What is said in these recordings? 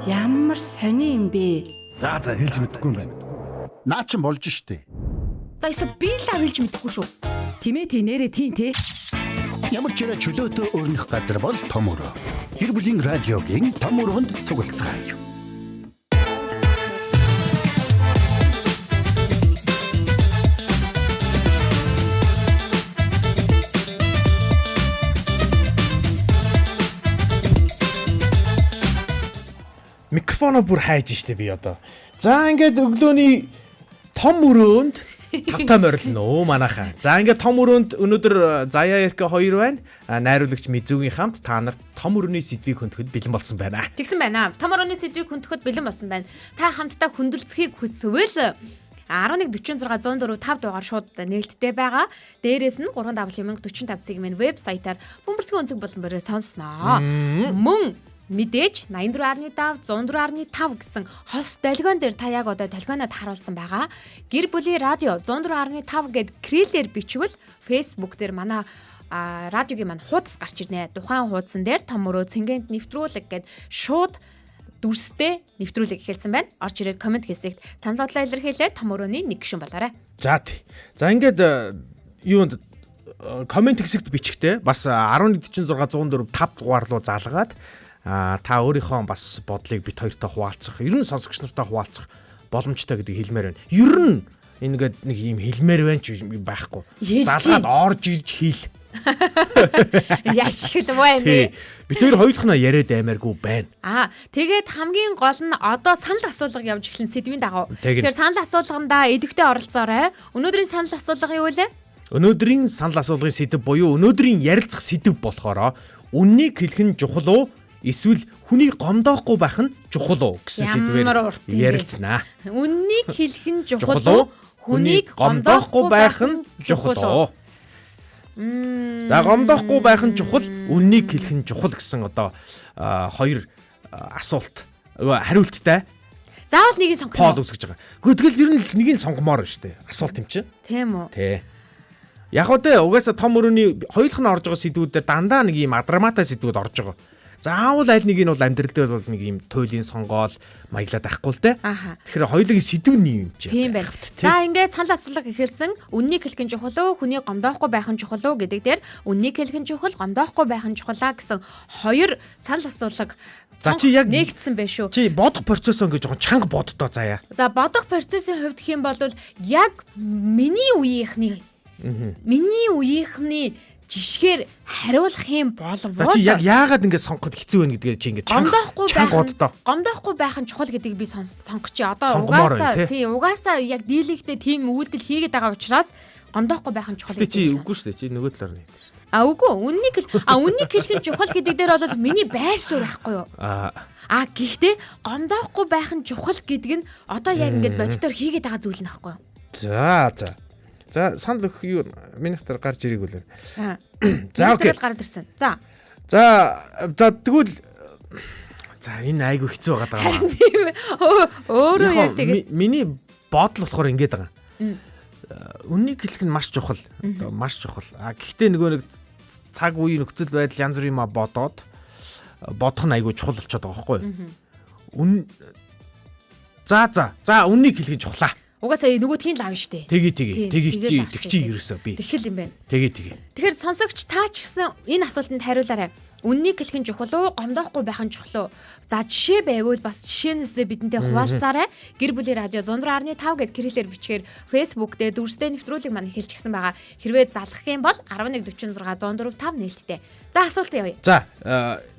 Ямар сони юм бэ? За хэлж мэдэхгүй юм байна. Наа чин болж штэ. За ёстой би л хэлж мэдэхгүй шүү. Тимээ тий нэрээ тий те. Ямар ч яриа чөлөөтөө өрнөх газар бол том өрөө. Гэр бүлийн радиогийн том өрөөнд цуглацгаая. Микрофоноо бүр хайж штэ би одоо. За ингээд өглөөний том өрөөнд тавтай морилно өө манайхаа. За ингээд том өрөөнд өнөөдөр Заяа Эркэ хоёр байна. Найруулагч Мизүгийн хамт та нарт том өрөөний сэдвийг хөндөөхөд бэлэн болсон байна. Тэгсэн байна. Том өрөөний сэдвийг хүндэхэд бэлэн болсон байна. Та хамтдаа хүндэлцэхийг хүсвэл 1146 104 5 дугаар шууд нээлттэй байгаа. Дээрээс нь 3W1045 цэг мэн вебсайтаар бөмбөрцгийн өнцөг болон бороо сонсноо. Мөн мэдээж 84.5 104.5 гэсэн хос долгион дээр та яг одоо долгионод харуулсан байгаа. Гэр бүлийн радио 104.5 гэд крилээр бичвэл Facebook дээр манай радиогийн маань хуудас гарч ирнэ. Тухайн хуудсан дээр том өрөө цэнгэнд нэвтрүүлэг гэд шууд дүрстэй нэвтрүүлэг эхэлсэн байна. Орж ирээд комент хэсэгт санал бодлоо илэрхийлээд том өрөөний нэг гишүүн болоорой. За тий. За ингээд юунд комент хэсэгт бичихтэй бас 1146 104 5 дугаар руу залгаад та өөрийнхөө бас бодлыг бит хоёртой хуваалцах, ер нь сонсогч нартай хуваалцах боломжтой гэдгийг хэлмээр байна. Ер нь ингээд нэг юм хэлмээр байна ч байхгүй. Залгаад орж ирж хэл. Яшиг л байна. Тий. Бид хоёр хоёулахнаа яриад аймааргүй байна. Тэгээд хамгийн гол нь одоо санал асуулга явж эхэлнэ сэдвийн дагуу. Тэгнь. Тэгэхээр санал асуулгандаа идэвхтэй оролцоорой. Өнөөдрийн санал асуулга юу вэ? Өнөөдрийн санал асуулгын сэдэв буюу өнөөдрийн ярилцах сэдэв болохоро үннийг хэлэх нь чухал уу? Эсвэл хүнийг гомдоохгүй байх нь чухал уу гэсэн сэдвээр Ямар урт юм бэ? ярилцсанаа. Үннийг хэлэх нь чухал Чухал уу? уу? Хүнийг гомдоохгүй байх нь чухал уу? За гомдоохгүй байх нь чухал, үннийг хэлэх нь чухал гэсэн одоо хоёр асуулт хариулттай Заавал нэгийг сонгох пол юм уу? үүсгэж байгаа. Гэхдээ тэгэл ер нь л нэгийг сонгомоор байна шүү дээ. Асуулт юм чинь. Тийм үү? Тэ. Яг уу тэ угаасаа том өрөөний хоёулах нь орж байгаа сэдвүүдээр дандаа нэг юм адраматай сэдвүүд орж байгаа. Заавал аль нэг нь бол амьдрал дээр бол нэг юм туйлын сонгоол маяглаад байхгүй л тэ. Аха. Тэгэхээр хоёулын сэдв нь юм чи. Тийм байна. За ингээд санал асуулга эхэлсэн. Үннийг хэлэх нь чухал уу? Хүнийг гомдоохгүй байх нь чухал уу гэдэг дээр үннийг хэлэх нь чухал, гомдоохгүй байх нь чухалаа гэсэн хоёр санал асуулга За, чи яг- нэгдсэн байх шүү. Чи бодох процессоо ингээд жоохон чанга боддоо заяа. За бодох процессын хувьд гэх юм бол яг миний үеийнхний миний үеийнхний жишгээр хариулах юм болвол За чи яг яагаад ингээд сонгоход хэцүү байна гэдгээ чи ингээд чанга гомдоохгүй байх чанга нь боддоо. гомдоохгүй байх нь чухал гэдгийг би сонгочих. Одоо Сонгомоор угаасаа байна, тий? тий угаасаа яг дийлэгтэй тийм үйлдэл хийгээд байгаа учраас гомдоохгүй байх нь чухал Гэтэ чи гэдгийг үгүй шүү дээ. Чи нөгөө талаар нь хэлсэн шүү дээ. А үгүй үннийг үннийг хэлэх нь чухал гэдэг дээр бол миний байр суурь байхгүй юу? Аа А гэхдээ гомдоохгүй байх нь чухал гэдэг нь одоо яг ингээд бодитоор хийгээд байгаа зүйл нь байхгүй юу? за за. За санал өгөх юу минийх дээр гарч ирээгүй лээ. Аа. За окей. Миний дээр гараад ирсэн. За. За за тэгвэл за энэ айгүй хэцүү байгаа даа. Тийм ээ. Өөрөө Яг яг тэгээд миний бодол болохоор ингэж байгаа. Үннийг хэлэх нь маш чухал. Одоо маш чухал. А гэхдээ нөгөө нэг цаг үе нөхцөл байдал янз бүрийн юм бодоод бодох нь айгүй чухал болчиход байгаа байхгүй юу? Үн За за. За үннийг хэлэх нь чухлаа. угаасаа нөгөөдхийн л аав штэ. Тэгье тэгье. Тийм, Тэгье тэгэл чи аах тэг штэ, чи тийм. ерөөсөө би. Тэгэхэл юм байна. Тэгье тэгье. Тэгэхээр сонсогч та ч гэсэн энэ асуултанд хариулаарай. Үннийг хэлэх нь чухал уу, гомдоохгүй байх нь чухал уу? За жишээ байвал бас жишээнээсээ бидэнтэй хуваалцаарай. Гэр бүлийн радио 104.5 гэд кириллээр бичгээр Facebook дээр дүрстэй нэвтрүүлэг маань эхэлчихсэн байгаа. Хэрвээ залах юм бол 1146 104 5 нээлттэй. За асуулт явъя. За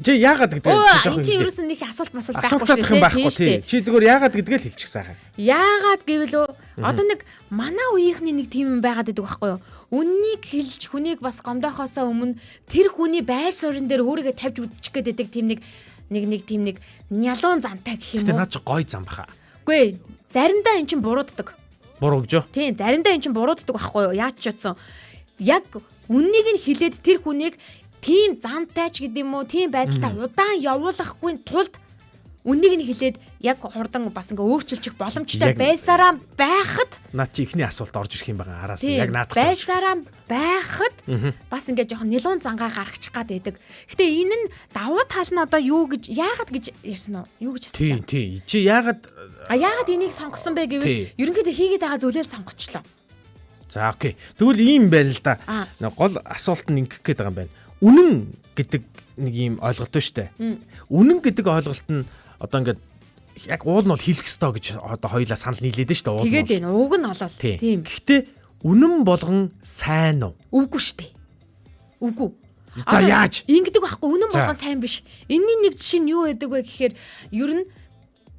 чи яагаад гэдгээ Өө чи энэ жоохон чи хэлээ. ерөөсөн нэг асуулт масуулт байхгүй Асуулцаадах юм байхгүй Тийм тий. шүү Чи зүгээр яагаад гэдгээ л хэлчих сайхан. Яагаад гэвэл одоо нэг манай үеийнхний нэг тийм юм байгаад идэг байхгүй юу? Үннийг хэлж хүнийг бас гомдоохоосоо өмнө тэр хүний байр суурин дээр өөрийгөө тавьж үзчих гээд идэг тийм нэг нэг нэг тийм нэг нялуун зантай гэх юм Гэтэ уу? наад чи гой зам баха. Үгүй заримдаа эн чинь бурууддаг. Буруу гэж юу? Тийм заримдаа эн чинь бурууддаг байхгүй юу? Яаж ч утсан. Яг үннийг нь хэлээд тэр хүнийг тийм зантай ч гэдэм үү, тийм байдалтай удаан явуулахгүй тулд Үннийг нь хэлээд яг хурдан бас ингээ өөрчилчих боломжтой Яг- байсараа байхад Наад чи ихний асуулт орж ирэх юм байгаа араас нь тийм яг наадах гэж. байсараа байхад бас ингээ жоохон нэлуун зангаа гаргачих гад байдаг. Гэтэ энэ нь давуу тал нь одоо юу гэж яагаад гэж ярьсан уу? Юу гэж Тийм асуулаа? тийм. Чи яагаад А яагаад энийг сонгосон бэ гэвэл Тий. ерөнхийдөө хийгээд байгаа зүйлээ л сонгочлоо. За окей. Тэгвэл ийм байна л да. Аа. Нэг Гол асуулт нь ингэх гээд байгаа юм байна. Үнэн гэдэг нэг ийм ойлголт байна шүү дээ. Үнэн гэдэг ойлголт нь одоо ингээд яг уул нь бол хэлэх ёстой гэж одоо хоёлаа санал нийлээд шүү дээ уул нь. Тэгээд бол. байна. Уг нь олол. Тийм. Тийм. Гэхдээ үнэн болгон сайн уу? Үгүй шүү дээ. Үгүй. За, яаж? Ингэдэг байхгүй үнэн За. болгон сайн биш. Энийний нэг жишээ нь юу байдаг вэ гэхээр ер нь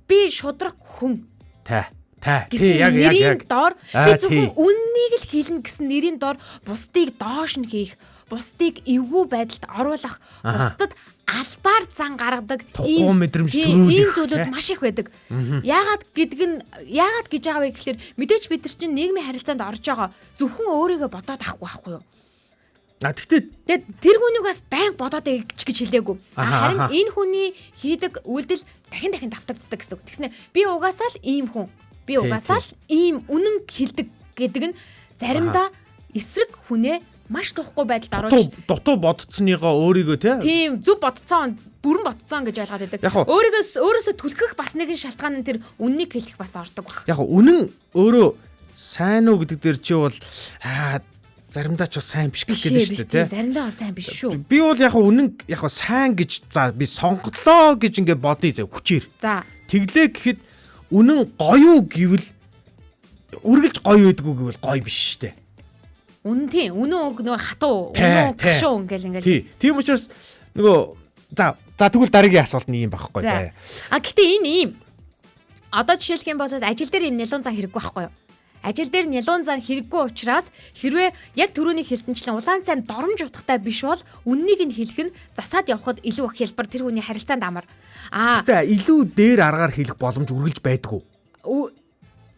би шудраг хүн Та. Та. гэсэн Тий яг яг нэрийн яг. доор Аа, би зөвхөн тий. үннийг л хэлнэ гэсэн нэрийн доор бусдыг доош нь хийх, бусдыг эвгүй байдалд оруулах, бусдад албаар зан гаргадаг Тухгүй мэдрэмж тийм, төрүүлэх, ийм зүйлүүд тий. маш их байдаг. Яагаад гэдэг нь яагаад гэж байгаа вэ гэхээр мэдээж бид нар чинь нийгмийн харилцаанд орж байгаа зөвхөн өөрийгөө бодоод авахгүй байхгүй юу? А тэгтээ Тэгээд тэр хүнийг бас байнга бодоод гэж гэж хэлээгүй. А Аха, харин аха. энэ хүний хийдэг үйлдэл дахин дахин давтагддаг гэсэн үг. Тэгснэ би угаасаа л ийм хүн. Би Тий, угаасаа л ийм үнэн хэлдэг гэдэг нь заримдаа эсрэг хүнээ маш тухгүй байдалд оруулж дутуу дутуу бодцсныгоо өөрийгөө те. тийм зөв бодцоон бүрэн бодцоон гэж ойлгоод байдаг. Яг хуу. Өөрийгөө өөрөөсөө түлхэх бас нэгэн шалтгаан нь тэр үннийг хэлэх бас ордог баг. Яг үнэн өөрөө сайн уу гэдэг дээр чи бол аа заримдаа ч бас сайн биш гэх Биш гээд ээ, шүү биш дээ тийм те. заримдаа бас сайн биш шүү. Би бол яг үнэн яг сайн гэж за би сонголоо гэж ингээ бодъё зэ хүчээр. За Тэглээ гэхэд үнэн гоё уу гэвэл үргэлж гоё байдгүй гэвэл гоё биш шүү дээ. үнэн тийм үнэн үг нөгөө хатуу Тэ, үнэн үг тэ. гашуу ингээл ингээл Тий. Тийм учраас нөгөө за за тэгвэл дараагийн асуулт нэг юм багхгүй За. заа. А гэтээ энэ ийм. Одоо жишээлх юм бол ажил дээр ийм нялуун зан хэрэггүй байхгүй юу? Ажил дээр нялуун зан хэрэггүй учраас хэрвээ яг түрүүний хэлсэнчлэн улаан цайм доромж утгатай биш бол үннийг нь хэлэх нь засаад явхад илүү их хэлбэр тэр хүний харилцаанд амар. А Гэтэ илүү дээр аргаар хэлэх боломж үргэлж байдгүй.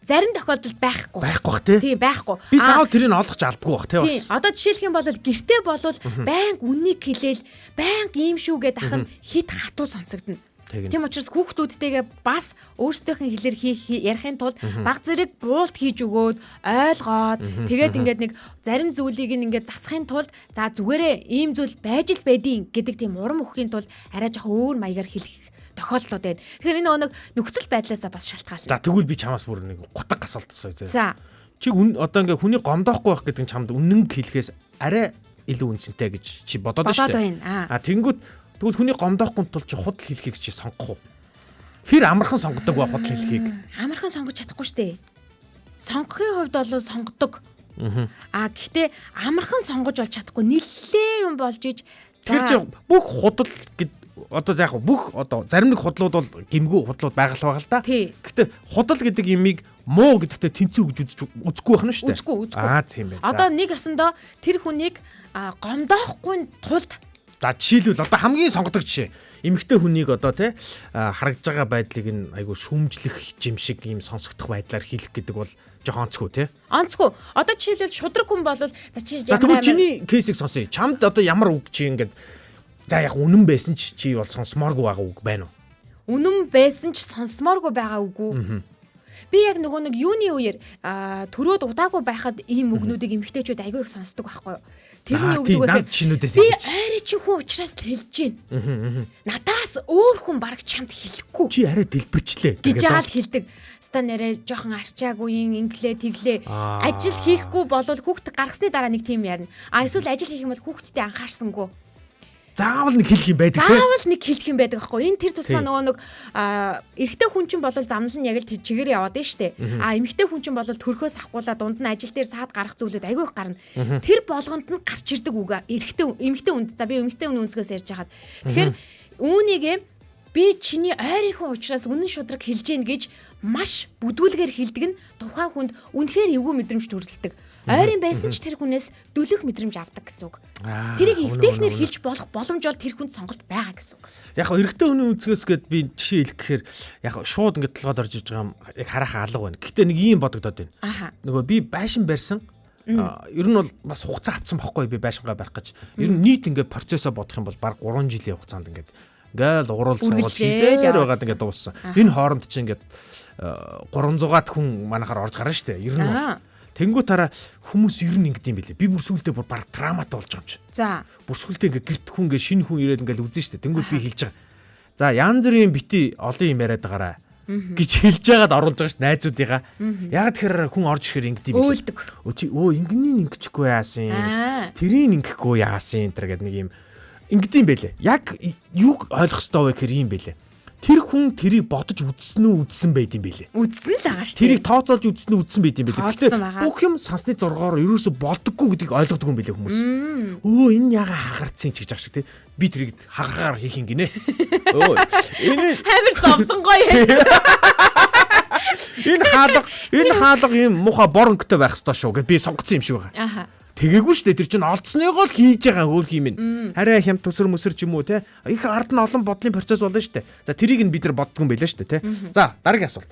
зарим тохиолдолд байхгүй. Байхгүй бах тий. Тийм байхгүй. Би А, заавал тэрийг олгож албагүй бах тий Тийм. бас. Одоо жишээлх юм бол гэртээ болвол байнга үннийг хэлээл, байнга ийм шүү гэдээ ах нь хит хатуу сонсогдно. Тэгнэ. Тийм учраас хүүхдүүдтэйгээ бас өөрсдийнх нь хэлээр хийх ярихын тулд баг зэрэг буулт хийж өгөөд ойлгоод тэгээд ингээд нэг зарим зүйлийг нь ингээд засахын тулд за зүгээрээ ийм зүйл байж л байдیں гэдэг тийм урам өгөхийн тулд арай жоохон өөр маягаар хэлэх тохиолдлууд байна. Тэгэхээр энэ нэг нөхцөл байдлаасаа бас шалтгаална. За тэгвэл би чамаас бүр нэг гутаг асуулт асууя заа. За. Чи үн одоо ингээ хүний гомдоохгүй байх гэдэг нь чамд үнэн хэлэхээс арай илүү үнцэнтэй гэж чи бодоод Бодоод шүү дээ. байна. А тэнгүүд тэгвэл хүний гомдоохгүй тул чи худал хэлхийг чи сонгох уу? Хэр амархан сонгодог ба худал хэлхийг? Амархан сонгож чадахгүй шүү дээ. Сонгохын хувьд бол сонгодог. Аа гэхдээ амархан сонгож болж чадахгүй нэлээ юм болж иж Тэгэхээр чи бүх худал гэд одоо за яг бүх одоо зарим нэг худлууд бол гимгүү худлууд байгаа л байгаа л да. Тий. Гэхдээ худал гэдэг юмыг муу гэдэгтээ тэнцүү гэж үзэж үзэхгүй байх нь шүү дээ. Үзэхгүй, үзэхгүй. Аа тийм байна. Одоо нэг осондоо тэр хүнийг гомдоохгүй тулд За жишээлбэл одоо хамгийн сонгодог жишээ. Эмэгтэй хүнийг одоо тий харагдж байгаа байдлыг нь айгу шүүмжлэх жим шиг ийм сонсогдох байдлаар хэлэх гэдэг бол жоохон онцгүй тий. онцгүй. Одоо жишээлбэл шудраг хүн бол за чи За тэгвэл чиний кейсийг сонсъё. Чамд одоо ямар үг чи ингээд за яг үнэн байсан ч чи бол сонсомооргүй байгаа үг байна уу? үнэн байсан ч сонсомооргүй байгаа үгүй. Би яг нөгөө нэг юуны үеэр төрөөд удаагүй байхад ийм үгнүүдийг эмэгтэйчүүд айгүй их сонсдог байхгүй юу? Тэрний Аа, үг тийм, зүгээр над шинүүдээс би хэлж. ойрын чи хүн учраас л хэлж байна. Надаас өөр хүн бараг чамд хэлэхгүй Чи арай дэлбэрчлээ. гэж яагаад хэлдэг. Ста нэрээ жоохон арчаагүй юм инглээ тэглээ. Аа. Ажил хийхгүй болвол хүүхд гаргасны дараа нэг тийм ярина. А эсвэл ажил хийх юм бол хүүхдтэй анхаарсангүй. Заавал нэг хэлэх юм байдаг тий. Заавал нэг хэлэх юм байдаг аахгүй. Энэ тэр тусмаа Тий. нөгөө нэг эрэгтэй хүн чинь болол замнал нь яг л тэр чигээр яваад байна штэ. А эмэгтэй хүн чинь болол төрхөөс авахгүйла дунд нь ажил дээр саад гарах зүйлүүд айгүй их гарна. Тэр болгонд нь гарч ирдэг үг эрэгтэй эмэгтэй хүнд за би эмэгтэй хүний өнцгөөс ярьж хагаад. Тэгэхээр үүнийгээ би чиний ойрынхан учраас үнэн шудраг хэлж гин гэж маш бүдүүлгээр хэлдэг нь тухайн хүнд үнэхээр эвгүй мэдрэмж төрөлдөг. Ойрын байсан ч тэр хүнээс дүлэх мэдрэмж авдаг гэсэн үг. Аа, Тэрийг үнэн, эвтэйхнэр үнэн, хэлж болох боломж бол тэр хүнд сонголт байгаа гэсэн үг. Яг хөө эрэгтэй хүний өнцгөөс гээд би жишээ хэлэх гэхээр яг хөө шууд ингээд толгойд орж иж байгаа юм яг хараахан алга байна. Гэхдээ нэг ийм бодогдоод байна. Аха. Нөгөө би байшин барьсан. Ер нь бол бас хугацаа авсан бохгүй би байшингаа барих гэж. Ер нь нийт ингээд процессоо бодох юм бол баг 3 жилийн хугацаанд ингээд Ингээл уруул цугуул Үргэлжлээл хийсээр яваад байгаад ингээд дууссан. Энэ хооронд чинь ингээд 300-аад хүн манайхаар орж гарна штэ. Ер нь бол. Аа. Тэнгүү тараа хүмүүс ер нь ингэдэм билээ. Би бүр сүулдэ бүр баг травматай болж байгаа юм чи. За. Бүр сүулдэ ингээд гэрт хүн ингээд шинэ хүн ирээд ингээд үзэн штэ. Тэнгүүд би хэлж байгаа. За янз бүрийн бити олон юм яриад байгаараа гэж хэлж байгаад оруулж байгаа ш найзуудыгаа. Яг тэгэхээр хүн орж ирэхээр ингэдэм билээ. Өөлдөг. Өө чи өө ингэнийг ингэчихгүй яасан. Аа. Тэрийг ингэхгүй яасан энэ төр гэдэг нэг юм ингэдэм байлээ. Яг юг ойлгох ёстой вэ гэхээр юм байлээ. Тэр хүн тэрийг бодож үзсэн үү үзсэн байд юм байлээ. Үзсэн л байгаа шүү дээ. Тэрийг тооцоолж үзсэн үү үзсэн байд юм байлээ. Тооцсон Гэхдээ байгаа. бүх юм сансны зургаар ерөөсө болдоггүй гэдгийг ойлгодог юм байлээ хүмүүс. Өө энэ яга хагарцсан ч гэж ах шиг те. Би тэрийг хагаргаар хийх юм гинэ. Өө энэ Амар зовсон гоё юм. энэ хаалга энэ хаалга юм муухай бор өнгөтэй байх ёстой шүү гэд би сонгоцсон юм шиг байгаа. Аха. Тэгээгүй шүү дээ. Тэр чинь олдсныгоо л хийж байгаа хөөх юм ин. Арай хямд төсөр мөсөр ч юм уу те. Их ард нь олон бодлын процесс болно шүү дээ. За тэрийг нь бид нар боддгүй юм байлаа шүү дээ те. За дараагийн асуулт.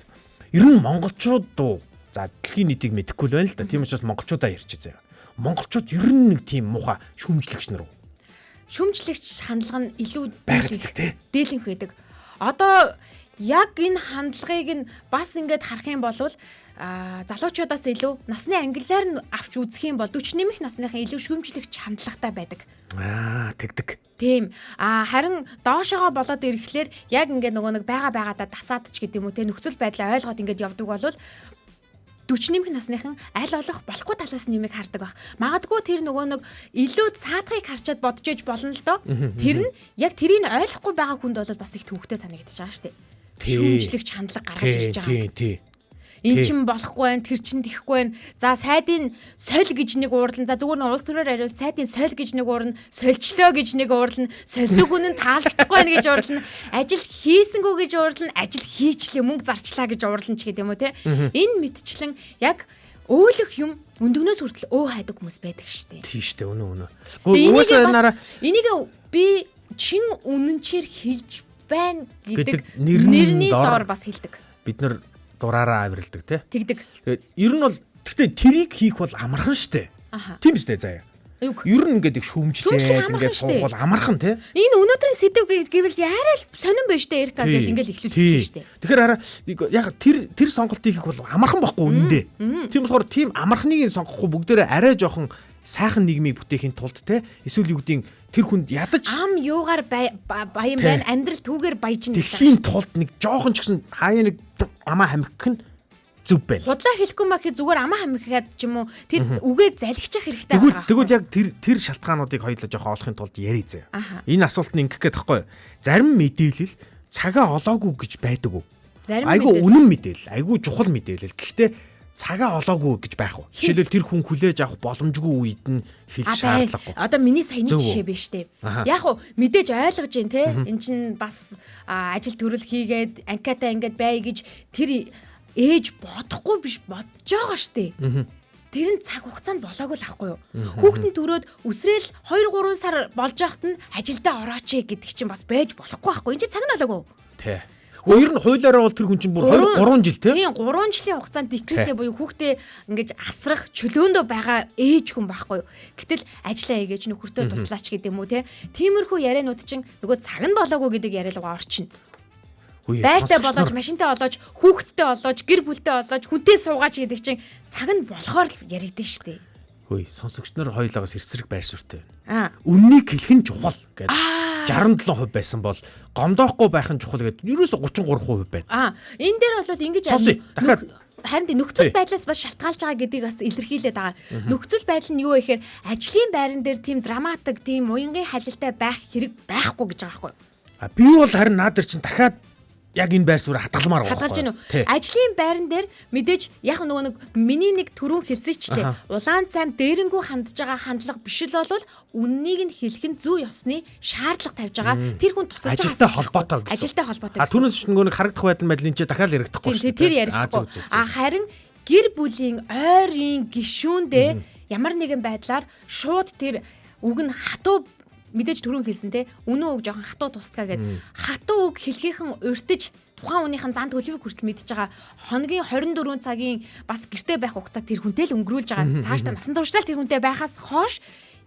Ер нь монголчууд уу? За дэлхийн нийтийг мэдэхгүй л байна л да. Тийм учраас монголчуудаа ярьчих заяа. Монголчууд ер нь нэг тийм муухай шүүмжлэгч нар уу? Шүмжлэгч хандлага нь илүү Байгаад те. дээлэнх байдаг. Одоо яг энэ хандлагыг нь бас ингээд харах юм бол залуучуудаас илүү насны ангилаар нь авч үзэх юм бол 40 нэмэх насныхан илүү шүүмжлэгч хандлагатай байдаг. Аа тэгдэг. Тийм. Харин доошоогоо болоод ирэхлээр яг ингээд нөгөө нэг байгаа байгаадаа дасаад ч гэдэг юм уу те нөхцөл байдлаа ойлгоод ингээд явдаг бол 40 нэмэх насныхан аль болох болохгүй талаас нь юмыг хардаг байх. Магадгүй тэр нөгөө нэг илүү цаадахыг харчаад бодож иж болно л доо. Тэр нь яг тэрийг ойлгохгүй байгаа хүнд бол бас их төвөгтэй санагдаж байгаа шүү дээ. Тий. Шүүмжлэгч хандлага гаргаж Тий, ирж байгаа. тий, тий. Эн Тий. чин болохгүй байх, тэр чин тэхгүй байх. За сайдын соль гэж нэг уурлан. За зүгээр нэг улс төрөөр ариул сайдын соль гэж нэг уурлан, сольчлоо гэж нэг уурлан, сольсог хүн нь таалагдахгүй байна гэж уурлан, ажил хийсэнгүү гэж уурлан, ажил хийчлээ мөнгө зарчлаа гэж уурлан ч гэдэг юм уу те. Энэ мэтчлэн яг өөлөх юм өндөгнөөс хүртэл өө хайдаг хүмүүс байдаг штэ. Тий штэ үнэ үнэ. Тэгээ Гэхдээ угаасаа нараа энийг би чин үнэнчээр хэлж байна гэдэг Гэдэг нэрний нэрний дор бас хэлдэг. бид нар дураараа авиралдаг те. Тэгдэг. Тэгээд ер нь бол тэгтээ тэрийг хийх бол амархан штэ. Аха. Тийм үстэй заяа. Юг. Ер нь ингээд их Шүүмжлэх шүүмжлээд амархан ингээд штэ. суух бол амархан те. Энэ өнөөдрийн сэдв гэвэл яриа л сонирн байна штэ Эрика гэл ингээл эхлүүлсэн штэ. Тэгэхээр хараа яг тэр сонголтыг хийх бол амархан байхгүй үнэндээ. Тийм болохоор тийм амархныг сонгохгүй бүгдээрээ арай жоохон сайхан нийгмийг бүтээхийн тулд те эсвэл юу гэдгийг тэр хүнд ядаж Ам юугаар баян Тий. байна амьдрал түүгээр баяжна гэж байгаа тэхийн штэ. тулд нэг жоохон ч гэсэн хаяа нэг амаа хамхих нь зөв байна. Худлаа хэлэхгүй маа гэхэд зүгээр амаа хамхиад ч юм уу тэр үгээ залхичих хэрэгтэй Тэгвэл байгаа. тэгвэл яг тэр шалтгаануудыг хоёулаа жоохон олохын тулд ярий заяа. Аха. Энэ асуулт нь ингэх гээд байхгүй юу? Зарим мэдээлэл цагаа олоогүй гэж байдаг уу? Зарим Айгүй мэдээлэл. үнэн мэдээлэл, айгүй чухал мэдээлэл. Гэхдээ цагаа олоогүй гэж байх уу? Жишээлбэл тэр хүн хүлээж авах боломжгүй үед нь хэлэх А бай. шаардлагагүй. Одоо миний саяны Зөв үү? жишээ биш үү? Аха. Яг уу мэдээж ойлгож байна те. Эн чин бас ажил төрөл хийгээд анкета ингээд бай гэж тэр ээж бодохгүй биш бодож байгаа штэ. Тэр нь цаг хугацаанд болоогүй л ахгүй юу? Хүүхэд нь төрөөд үсрээл 2 3 сар болж байхад нь ажилдаа орооч гэдэг чинь бас байж болохгүй байхгүй. Энд чинь цаг нь олоогүй. Тэ. Гэхдээ ер нь хуулиараа бол тэр хүн чинь бүр 2 3 жил те. Тийм 3 жилийн хугацаанд декреттэй буюу хүүхдээ ингэж асрах чөлөөндөө байгаа ээж хүн байхгүй юу. Гэтэл ажиллаа хийгээч нөхөртөө туслаач гэдэг юм уу те. Тиймэрхүү ярианууд чинь нөгөө цаг нь болоогүй гэдэг яриа руугаа орчино. Үгүй, Байртай сонсогч болооч, нар- машинтай болооч, хүүхэдтэй болооч, гэр бүлтэй болооч, хүнтэй суугаач гэдэг чинь цаг нь болохоор л яригдэн штэ. Хөөе, сонсогч нар хоёулаагаас эрсрэг байр суурьтай Аа. байна. Үннийг хэлэх нь чухал гэдэг 67% байсан бол гомдоохгүй байх нь чухал гэдэг ерөөсө 33% байна. Энэ дээр бол ингэж Сонсъё. Дахиад. Харин тийм нөхцөл Тий. байдлаас бас шалтгаалж байгаа гэдгийг бас илэрхийлээд байгаа. Нөхцөл байдал нь юу вэ гэхээр ажлын байран дээр тийм драматик, тийм уянгийн халилтай байх хэрэг байхгүй гэж байгаа байхгүй юу? А би бол харин наад дээр чинь дахиад яг энэ байр суурь хадгалмаар байгаа. Хадгалж гэнэ үү? Тий. Ажлын байран дээр мэдээж яг нөгөө нэг миний нэг түрүүн хэлсэн ч тийм улаан цайм дээрэнгүү хандж байгаа хандлага биш л бол үннийг нь хэлэх нь зүй ёсны шаардлага тавьж байгаа. Тэр хүн тусалж байгаа. Ажилтай холбоотой гэсэн. Ажилтай холбоотой. А түүнээс ч нөгөө нэг харагдах байдал байдал энэ чинь дахиад яригдахгүй Тийм тэр яригдахгүй. А харин гэр бүлийн ойрын гишүүндээ ямар нэгэн байдлаар шууд тэр үг нь хатуу мэдээж түрүүн хэлсэн те үнэн үг жоохон хатуу тусдгаа гэд хатуу үг хэлхийнхэн урьдаж тухайн хүнийхэн зан төлөвийг хүртэл мэдж байгаа хоногийн 24 цагийн бас гэрте байх хугацааг тэр хүнтэй л өнгөрүүлж байгаа цаашдаа насан туршдаа тэр хүнтэй байхаас хойш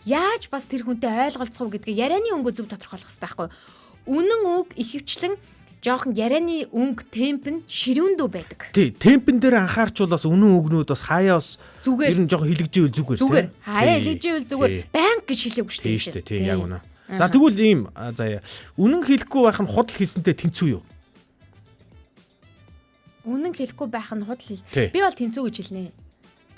яаж бас тэр хүнтэй ойлголцох уу гэдгээ ярианы өнгө зөв тодорхойлох хэрэгтэй байхгүй юу? Үнэн үг ихэвчлэн жоохон ярианы өнгө темп нь ширүүндүү байдаг. Тий, темпэн дээр анхаарчвал бас үнэн үгнүүд бас хаяа бас Зүгээр. ер нь жоохон хилэгжээвэл зүгээр Зүгээр. тий. Хаяа хэлжээвэл зүгээр Тий. байнга гэж хэлээгүй шүү Тий дээ. шүү дээ. Тий, яг үнэ. За тэгвэл ийм заяа. Үнэн хэлэхгүй байх нь худал хэлсэнтэй тэнцүү юу? Үнэн хэлэхгүй байх нь худал хэл. Тий. Би бол тэнцүү гэж хэлнэ.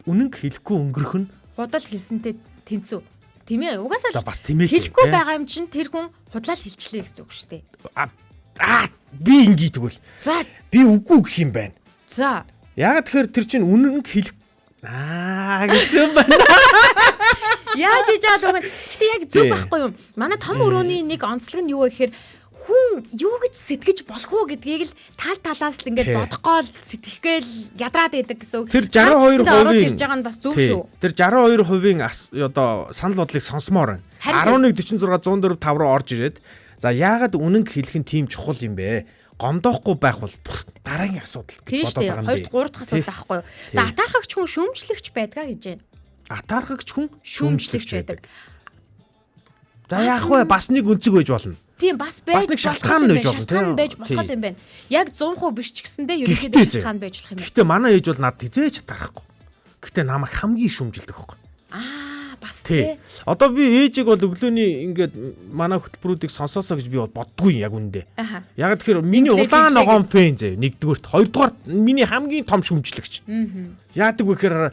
Үнэн хэлэхгүй өнгөрөх нь Худал хэлсэнтэй тэнцүү. Тийм ээ. Угаасаа За л бас тийм ээ. хэлэхгүй тий. байгаа юм чинь тэр хүн худлаа л хэлчлээ гэсэн үг шүү дээ. Аа би ингэий тэгвэл. За Би үгүй гэх юм байна. за Яг тэгэхээр тэр чинь үнэн хэлэх гэсэн юм байна. Яаж хийж байгаа л үг. Гэтэ яг зөв Тий. байхгүй юу? Манай том өрөөний нэг онцлог нь юу вэ гэхээр хүн юу гэж сэтгэж болох уу гэдгийг л тал талаас л ингээд Тий. бодох гол сэтгэх гээл ядраад байдаг гэсэн үг. Тэр Харж 62% гэсэндээ оруулж ирж байгаа нь бас зөв Тий. шүү. Тэр 62% одоо санал бодлыг сонсомоор байна. Харин 11 46 104 5 руу орж ирээд за яагаад үнэн хэлэх нь тийм чухал юм бэ? Гомдоохгүй байх бол бүр дараагийн асуудал гэж Тийм бодоод шүү дээ. байгаа юм Хоёр би. дахь, гурав дахь асуудал аахгүй юу? За атаархагч хүн шүүмжлэгч байдгаа гэж байна. Атаархагч хүн Шүүмжлэгч байдаг. За яах вэ? Бас нэг өнцөг байж болно. Тийм бас байж Бас нэг шалтгаан нь байж болно, Шалтгаан тийм. байж болох Тий. юм байна. Яг 100% биш ч гэсэндээ ерөнхийдөө Гэхдээ зэ. шалтгаан байж болох юм байна. Гэхдээ манай ээж бол надад хизээж атаархахгүй. Гэхдээ намайг хамгийн шүүмжилдэг байхгүй. Аа бас Тий. тий. Одоо би ээжийг бол өглөөний ингээд манай хөтөлбөрүүдийг сонсоосоо гэж би бол боддгүй яг үнэндээ. Аха. Яг тэгэхээр миний Инглээ, улаан инглээ ногоон фэн зэ нэгдүгээрт хоёрдугаар миний хамгийн том шүмжлэгч. Яадаг вэ гэхээр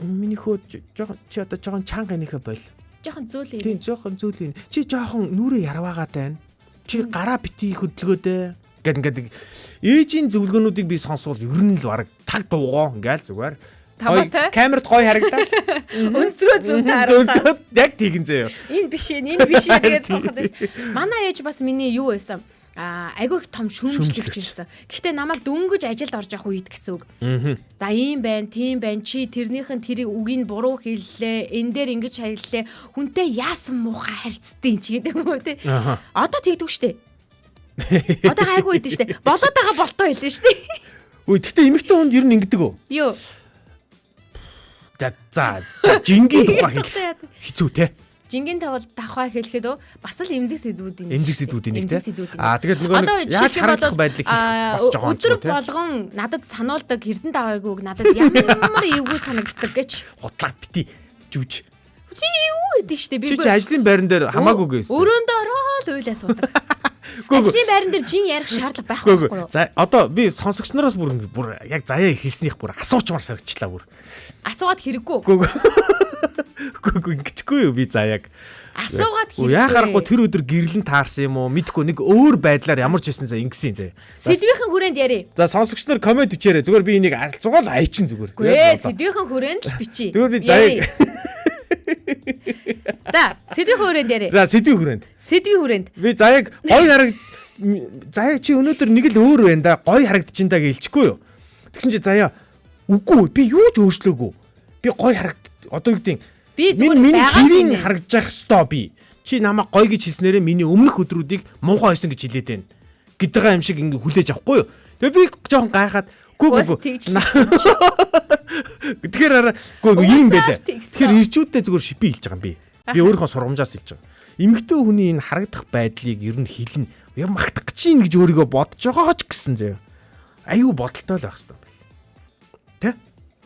миний хөө жоохон чи одоо жоохон чанга энийхэ бол. Жохон зөөл юм. Тийм жоохон зүйл юм. Чи жоохон нүрээ ярваагаад байна. Чи гараа бити хөдөлгөөд ээ. Гэт ингээд ээжийн зөвлөгөөнүүдийг би сонсвол ер нь л бараг таг дуугоо ингээл зүгээр. Гоё- Тамаатай. Камерт гоё харагдаа. Өнцгөө зөв тааруулаа. Зөвлөгөө яг тэгин зөө. Энэ биш ээ, энэ биш ээ гэж сонсоход байна. Манай ээж бас миний юу байсан? Айгүй их том шүүмжлэгч Шүүмжлэгч. байсан. Гэхдээ намайг дөнгөж ажилд орж явах үед гэсэн үг. За ийм байна, тийм байна. Чи тэрнийх нь тэрийг үгийг буруу хэллээ. Энэ дээр ингэж хэллээ. Хүнтэй яасан муухай харилцдیں ч гэдэг юм уу те. Аха. Одоо тэгдэг штэ. Одоо гайгүй байдэн штэ. Болоод байгаа болтоо хэлнэ штэ. Үгүй гэхдээ эмэгтэй хүнд ер нь ингэдэг үү? Юу? За за за, жингийн тухай хэлэх хэцүү те. Жингийн тавал давхаа хэлэхэд өө бас л эмзэг сэдвүүдийн нэг Эмзэг шүү дээ. сэдвүүдийн нэг Эмзэг те. сэдвүүдийн Аа нэг. тэгээд нөгөө Одоо нэг яаж жишээлх юм харагдах бол, байдлыг хэлэх бас жоохон өдөр онцгой те. болгон надад сануулдаг эрдэнэ даваагүй үг надад ямар эвгүй санагддаг гэж. Худлаа бити жүж. Чи юу гэдэг штэ би Чи чи ажлын байран дээр хамаагүй гэсэн. Өрөөндөө ороод уйлаа суудаг. Үгүй, үгүй. Ажлын байран дээр жин ярих шаардлага байхгүй Үгүй байхгүй үгүй. юу? За одоо би сонсогч нараас бүр ингэ- бүр яг заяа хэлснийх бүр асуучмар санагчлаа бүр. Асуугаад хэрэггүй. Үгүй үгүй. Үгүй үгүй ингэчихгүй юу би заяаг. Асуугаад Үгүй хэрэггүй. яа харахгүй тэр өдөр гэрлэн таарсан юм уу? Мэдгүй нэг өөр байдлаар ямар ч байсан заа ингэсэн заяа. Сэдвийнхэн хүрээнд яри. За сонсогч нар комент бичээрэй. Зүгээр би энийг алцугаал айчин зүгээр. Үгүй ээ, сэдвийнхэн хүрээнд л бичиж. Зүгээр би заяаг За, сэдвийн хүрээнд яри. За сэдвийн хүрээнд. Сэдвийн хүрээнд. Би заяаг гоё хараг заяа чи өнөөдөр нэг л өөр байна да гоё харагдчихин да гэж хэлчихгүй юу. Тэгсэн чи заяа үгүй би юу ч өөрчлөөгүй. Би гоё харагд одоо юу гэдэг Би зүгээр миний байгаа л хэрийн гинэ. харагдаж байх ёстой би. Чи намайг гоё гэж хэлснээрээ миний өмнөх өдрүүдийг муухай байсан гэж хэлээд байна. Гэдэг юм шиг ингэ хүлээж авахгүй юу. Тэгээ би жоохон гайхаад үгүй Уус үгүй. тэгж Тэгэхээр арай үгүй үгүй юм Уусаа байлаа. тэгсэн. Тэгэхээр ирчүүддээ зүгээр шипи хэлж байгаа юм би. Би өөрийнхөө сургамжаас хэлж байгаа. Эмэгтэй хүний энэ харагдах байдлыг ер нь хэлнэ. Я магтах гэж юм гэж өөрийгөө бодож байгаа ч гэсэн зөө. Аюу бодолтой л байх хэрэгтэй юм байна. Тэ?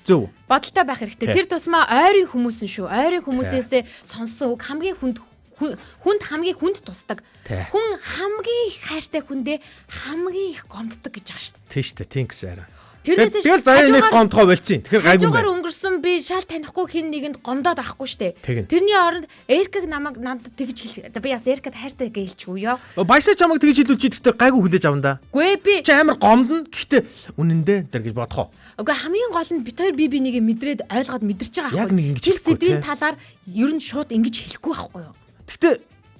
Зөв. үү? Бодолтой байх хэрэгтэй. Тий. Тэр тусмаа ойрын хүмүүс нь шүү. Ойрын хүмүүсээсээ сонссон үг хамгийн хүнд хүнд хамгийн хүнд тусдаг. Тий. Хүн хамгийн их хайртай хүндээ хамгийн их гомддог гэж байгаа шүү дээ. Тий штэ, тийм гэсэн арай. Тэрнээс Тэгэл заяа нэг гомдгоо болцсон. Тэгэхээр гайгүй юм Хажуугаар байна. өнгөрсөн би шал танихгүй хин нэгэнд гомдоод авахгүй штэ. Тэгнь. Тэрний оронд Эркаг намайг надад тэгж хэл. За би бас Эркад хайртай гэж хэлчихв ёо. Баясаа чамайг тэгж хэлвэл чи тэгтээ гайгүй хүлээж авна да. Гүй би Чи амар гомдно. Гэхдээ үнэндээ тэр гэж бодох уу? Үгүй хамгийн гол нь бит хоёр би бинийгээ мэдрээд ойлгоод мэдэрч байгаа Яг байхгүй. нэг ингэж Тэр хэлэхгүй, сэдвийн тий. талаар ер нь шууд ингэж хэлэхгүй байхгүй юу? Тэгтээ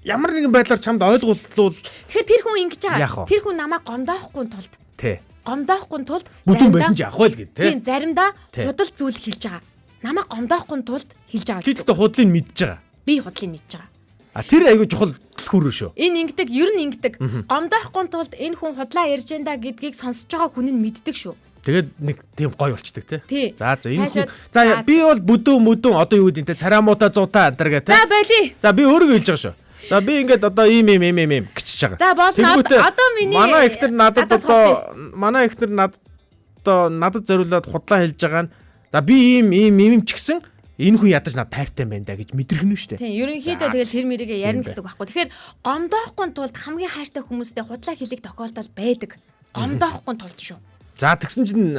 ямар нэгэн байдлаар чамд ойлгуулвал Тэгэхээр тэр хүн ингэж Яах байгаа. вэ? Тэр хүн намайг гомдоохгүй тулд тий. гомдоохгүй тулд Бүдүүн заримдаа- байсан ч явах байл гэд тий. Тийм заримдаа Тий. худал зүйл хэлж байгаа. Намайг гомдоохгүй тулд хэлж байгаа. Чи гэсэн үг. тэгтээ худлыг мэдж байгаа. Би худлыг мэдж байгаа. А тэр айгүй чухал түлхүүр шүү. Энэ ингэдэг, ер нь ингэдэг. Гомдоохгүй тулд энэ хүн худлаа ярьж энэ да гэдгийг сонсож байгаа хүн нь мэддэг шүү. Тэгээд нэг тийм гоё болчдөг тий. Тий. За за энэ хүн Таашаад- за би бол бүдүүн мүдүүн одоо юу гэдэг те царай муута зуутаа энэ төр гэ те. За байли. За би өөрийгөө хэлж байгаа шүү. За би ингээд одоо ийм ийм ийм ийм ийм гिचж байгаа. За, болно. Тэнгүүтээ Одоо миний- манай эхнэр надад надаас одоо манай эхнэр надад одоо надад зориулаад худлаа хэлж байгаа нь за би ийм ийм ийм ч гэсэн энэ хүн ядаж надад хайртай юм байна да гэж мэдрэх нь шүү дээ. Тийм, ерөнхийдөө За, тэгэл тэр мэрийгээ ярина тийм гэсэн үг байхгүй. Тэгэхээр гомдоохгүй тулд хамгийн хайртай хүмүүстэй худлаа хэлэх тохиолдол байдаг. Гомдоохгүй тулд шүү. За тэгсэн чинь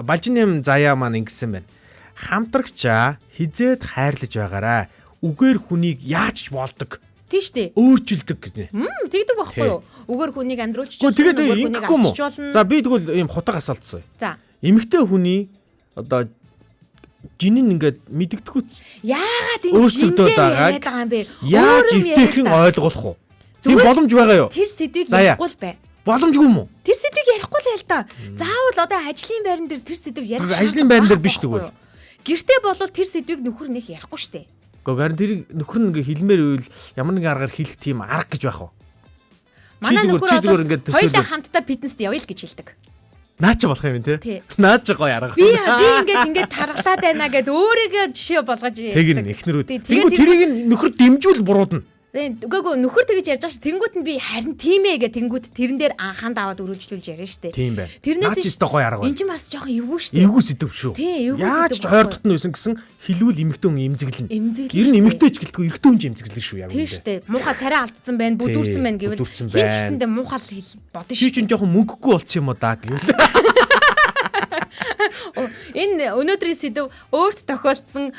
Балжин нэм заяа маань ингэсэн байна. Хамтрагчаа хизээд хайрлаж байгаарай. Үгээр хүнийг яаж ч болдог, Тийм шүү дээ. өөрчилдөг гэнэ. Тэгдэг байхгүй юу? Үгээр хүнийг амьдруулчих Гэхдээ тэгээд үгээр хүнийг ингэхгүй юм уу? алдчих болно. За би тэгвэл ийм хутга асуултсан. За. Эмэгтэй хүний одоо жинэн ингээд мэддэгдгүүц Яагаад энэ Өөрчлөгдөөд жиндээ байгааг яриад байгаа юм бэ? яаж Өөр юм яриад эвтэйхэн та. ойлгох уу? Тийм Зүгээр боломж байгаа юу? Тэр сэдвийг Заяа. ярихгүй л бай. Боломжгүй юм уу? Тэр сэдвийг ярихгүй л байл та. Заавал одоо ажлын байран дээр тэр сэдв ярих Ажлын шаардлага байран дээр байхгүй биш тэгвэл. юу? Гэртээ болвол тэр сэдвийг нөхөр нэг ярихгүй штэ. Гэхдээ харин тэрийг нөхөр нь ингээ хэлмээр байвал ямар нэгэн аргаар хэлэх тийм арга гэж байх уу? Манай зүгээр- нөхөр чи зүгээр бол ингээд хоёулаа төсөөлөл. хамтдаа фитнест явъя л гэж хэлдэг. Наа чи болох юм Тий. те? Наа чи гоё арга. Би би ингээд ингээд таргалаад байна гэд өөрийгөө жишээ болгож Тэг ярьдаг. нь эхнэрүүд. Тий, тэгээд Тэнгүү тэрийг нь нөхөр дэмжүүл буруудна. Үгүй үгүй нөхөр тэгэж ярьж байгаа ш. Тэнгүүт нь би харин тийм ээ гэ тэнгүүт тэрэн дээр анхаанд аваад өргөлжлүүлж яриа штэ. Тийм байна. Тэрнээс Наа чи өстой гоё арга Энэ байна. чинь бас жоохон эвгүй штэ. Эвгүй сэдв шүү. Тий, эвгүй Яаж сэдв ч ойр байхгүй. дотно байсан гэсэн хэлвэл эмэгтэй хүн эмзэглэнэ. Эмзэглэнэ Ер нь штэ. эмэгтэй ч гэлтгүй эрэгтэй хүн ч эмзэглэнэ шүү яг Тийм үнэндээ. штэ. Муухай царай алдсан байна, бүдүүрсэн байна гэвэл бүдүүрсэн хин ч байна. гэсэндээ муухай л хэл бодно Чи шүү. чинь жоохон мөнгөгүй болцсон юм уу даа гэвэл. Оо, Энэ өнөөдрийн сэдв өөрт тохиолдсон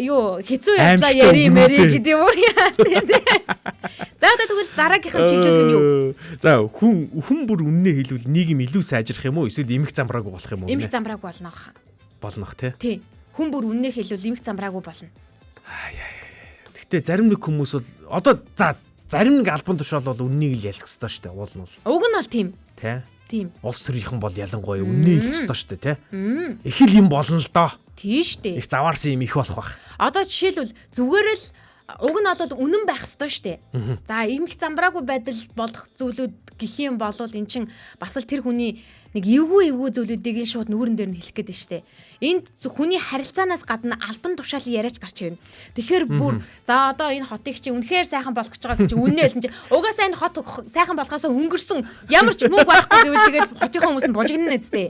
юу хэцүү явдлаа Аимшигтай яри мэри үгнүүдээ. гэдэг юм уу? Тийм тий. За одоо тэгвэл дараагийнх нь чиглүүлэх нь юу? За хүн хүн бүр үннээ хэлвэл нийгэм илүү сайжрах юм уу эсвэл эмх замраагүй болох юм уу? Эмх замраагүй болно хаа. болно бах тий. Тий. Хүн бүр үннээ хэлвэл эмх замраагүй болно. Гэтэ зарим нэг хүмүүс бол одоо за зарим нэг албан тушаал бол үннийг л ялах ёстой шүү дээ. Уул нь бол Уг нь бол тийм. тий. Тийм. Улс төрийнхэн бол ялангуяа үннийг хэлэх ёстой шүү дээ тий. Их л юм болно л доо. Тийм штэ. Их заваарсан юм их болох бах. Одоо жишээлбэл зүгээр л уг нь бол үнэн байх ёстой штэ. За эмх замбраагүй байдал болох зүйлүүд гэх юм бол эн чин бас л тэр хүний нэг эвгүй эвгүй зүйлүүдийг нь шууд нүүрэн дээр нь хэлэх гээд штэ. Энд хүний харилцаанаас гадна албан тушаалын яриач гарч ирнэ. Тэгэхээр бүр за одоо энэ хотыг чи үнэхээр сайхан болгож байгаа гэж чи үннээ хэлсэн чи угаасаа энэ хот сайхан болохоосоо өнгөрсөн ямар ч мөнгө байхгүй гэвэл тэгээд хотынхоо хүмүүс нь бужигнана үсттэй.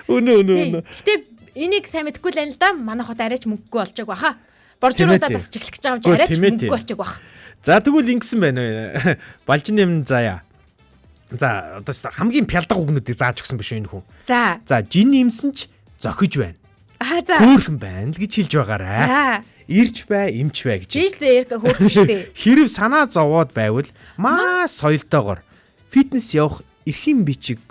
Үнэ үнэ Тийм. Гэтэ энийг сайн мэдэхгүй л байна л да. Манай хот арайч мөнгөгүй болчоог баха. Боржруудаа Тийм ээ, тийм. засч эхлэх гэж байгаа юм чи Үгүй, арайч тийм ээ, тийм. мөнгөгүй болчоог бах. За тэгвэл ингэсэн байна. Балжин нэм заяа. За одоо хамгийн пялдаг үгнүүдийг зааж өгсөн биш энэ хүн. За. За жин имсэн ч зохиж байна. Аа за. Хөөхөн байна л гэж хэлж байгаарай. За. Ирч бай, эмч бай гэж. Тийш л Эрка хөөрхөн штэ. Хэрв санаа зовоод байвал маш соёлтойгоор фитнес явах эрхийн бичиг